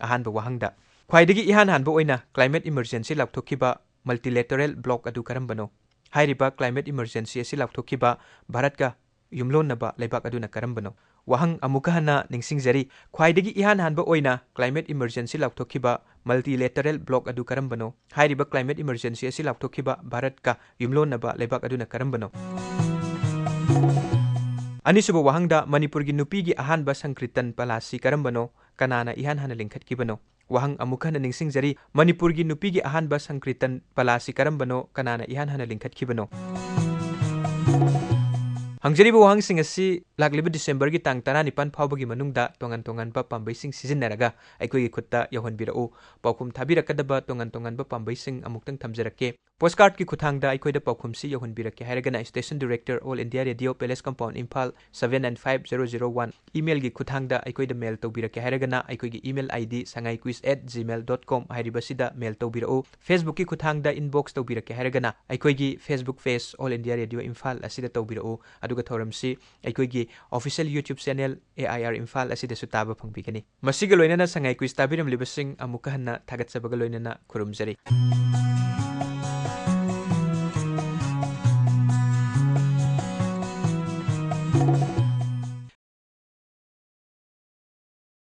ꯑꯍꯥꯟꯕ ꯋꯥꯍꯪꯗ, ꯈ꯭ꯋꯥꯏꯗꯒꯤ ꯏꯍꯥꯟ ꯍꯥꯟꯕ ꯑꯣꯏꯅ climate emergency ꯂꯥꯎꯊꯣꯛꯈꯤꯕ multilateral bloc ꯑꯗꯨ ꯀꯔꯝꯕꯅꯣ? ꯍꯥꯏꯔꯤꯕ climate emergency ꯑꯁꯤ ꯂꯥꯎꯊꯣꯛꯈꯤꯕ ꯚꯥꯔꯠꯀ ꯌꯨꯝꯂꯣꯟꯅꯕ ꯂꯩꯕꯥꯛ ꯑꯗꯨꯅ ꯀꯔꯝꯕꯅꯣ? ꯋꯥꯍꯪ ꯑꯃꯨꯛꯀ ꯍꯟꯅ ꯅꯤꯡꯁꯤꯡꯖꯔꯤ, ꯈ꯭ꯋꯥꯏꯗꯒꯤ ꯏꯍꯥꯟ ꯍꯥꯟꯕ ꯑꯣꯏꯅ climate emergency ꯂꯥꯎꯊꯣꯛꯈꯤꯕ multilateral bloc ꯑꯗꯨ ꯀꯔꯝꯕꯅꯣ? ꯍꯥꯏꯔꯤꯕ climate emergency ꯑꯁꯤ ꯂꯥꯎꯊꯣꯛꯈꯤꯕ ꯚꯥꯔꯠꯀ ꯌꯨꯝꯂꯣꯟꯅꯕ ꯂꯩꯕꯥꯛ ꯑꯗꯨꯅ ꯀꯔꯝꯕꯅꯣ? ꯑꯅꯤꯁꯨꯕ ꯋꯥꯍꯪꯗ, ꯃꯅꯤꯄꯨꯔꯒꯤ ꯅꯨꯄꯤꯒꯤ ꯑꯍꯥꯟꯕ ꯁꯪꯀ꯭ꯔꯤꯇꯟ ꯄꯂꯥꯁꯤ ꯀꯔꯝꯕꯅꯣ? ꯀꯅꯥꯅ ꯏꯍꯥꯟ ꯍꯥꯟꯅ ꯂꯤꯡꯈꯠꯈꯤꯕꯅꯣ? ꯋꯥꯍꯪ ꯑꯃꯨꯛ ꯍꯟꯅ ꯅꯤꯡꯁꯤꯡꯖꯔꯤ, ꯃꯅꯤꯄꯨꯔꯒꯤ ꯅꯨꯄꯤꯒꯤ ꯑꯍꯥꯟꯕ ꯁꯪꯀ꯭ꯔꯤꯇꯟ ꯄꯂꯥꯁꯤ ꯀꯔꯝꯕꯅꯣ? ꯀꯅꯥꯅ ꯏꯍꯥꯟ ꯍꯥꯟꯅ ꯂꯤꯡꯈꯠꯈꯤꯕꯅꯣ? ꯍꯪꯖꯔꯤꯕ ꯋꯥꯍꯪꯁꯤꯡ ꯑꯁꯤ ꯂꯥꯛꯂꯤꯕ ꯗꯤꯁꯦꯝꯕꯔꯒꯤ ꯇꯥꯡ ꯇꯔꯥꯅꯤꯄꯥꯟ ꯐꯥꯎꯕꯒꯤ ꯃꯅꯨꯡꯗ ꯇꯣꯉꯥꯟ ꯇꯣꯉꯥꯟꯕ ꯄꯥꯝꯕꯩꯁꯤꯡ ꯁꯤꯖꯤꯟꯅꯔꯒ ꯑꯩꯈꯣꯏꯒꯤ ꯈꯨꯠꯇ ꯌꯧꯍꯟꯕꯤꯔꯛꯎ꯫ ꯄꯥꯎꯈꯨꯝ ꯊꯥꯕꯤꯔꯛꯀꯗꯕ ꯇꯣꯉꯥꯟ ꯇꯣꯉꯥꯟꯕ ꯄꯥꯝꯕꯩꯁꯤꯡ ꯑꯃꯨꯛꯇꯪ ꯊꯝꯖꯔꯛꯀꯦ꯫ Postcardꯀꯤ ꯈꯨꯠꯊꯥꯡꯗ ꯑꯩꯈꯣꯏꯗ ꯄꯥꯎꯈꯨꯝꯁꯤ ꯌꯧꯍꯟꯕꯤꯔꯛꯀꯦ ꯍꯥꯏꯔꯒꯅ, Station Director, All India Radio, Palace Compound, Imphal, seven nine five zero zero one꯫ Emailꯒꯤ ꯈꯨꯠꯊꯥꯡꯗ ꯑꯩꯈꯣꯏꯗ mail ꯇꯧꯕꯤꯔꯛꯀꯦ ꯍꯥꯏꯔꯒꯅ, ꯑꯩꯈꯣꯏꯒꯤ email ID sangaiquiz at gmail dot com ꯍꯥꯏꯔꯤꯕꯁꯤꯗ mail ꯇꯧꯕꯤꯔꯛꯎ꯫ Facebookꯀꯤ ꯈꯨꯠꯊꯥꯡꯗ inbox ꯇꯧꯕꯤꯔꯛꯀꯦ ꯍꯥꯏꯔꯒꯅ, ꯑꯩꯈꯣꯏꯒꯤ Facebook page All India Radio Imphal ꯑꯁꯤꯗ ꯇꯧꯕꯤꯔꯛꯎ꯫ ꯑꯗꯨꯒ ꯊꯧꯔꯝꯁꯤ ꯑꯩꯈꯣꯏꯒꯤ official YouTube channel A I R Imphal ꯑꯁꯤꯗꯁꯨ ꯇꯥꯕ ꯐꯪꯕꯤꯒꯅꯤ꯫ ꯃꯁꯤꯒ ꯂꯣꯏꯅꯅ ꯁꯉꯥꯏ ꯀ꯭ꯋꯤꯖ ꯇꯥꯕꯤꯔꯝꯂꯤꯕꯁꯤꯡ ꯑꯃꯨꯛꯀ ꯍꯟꯅ ꯊꯥꯒꯠꯆꯕꯒ ꯂꯣꯏꯅꯅ ꯈꯨꯔꯨꯝꯖꯔꯤ꯫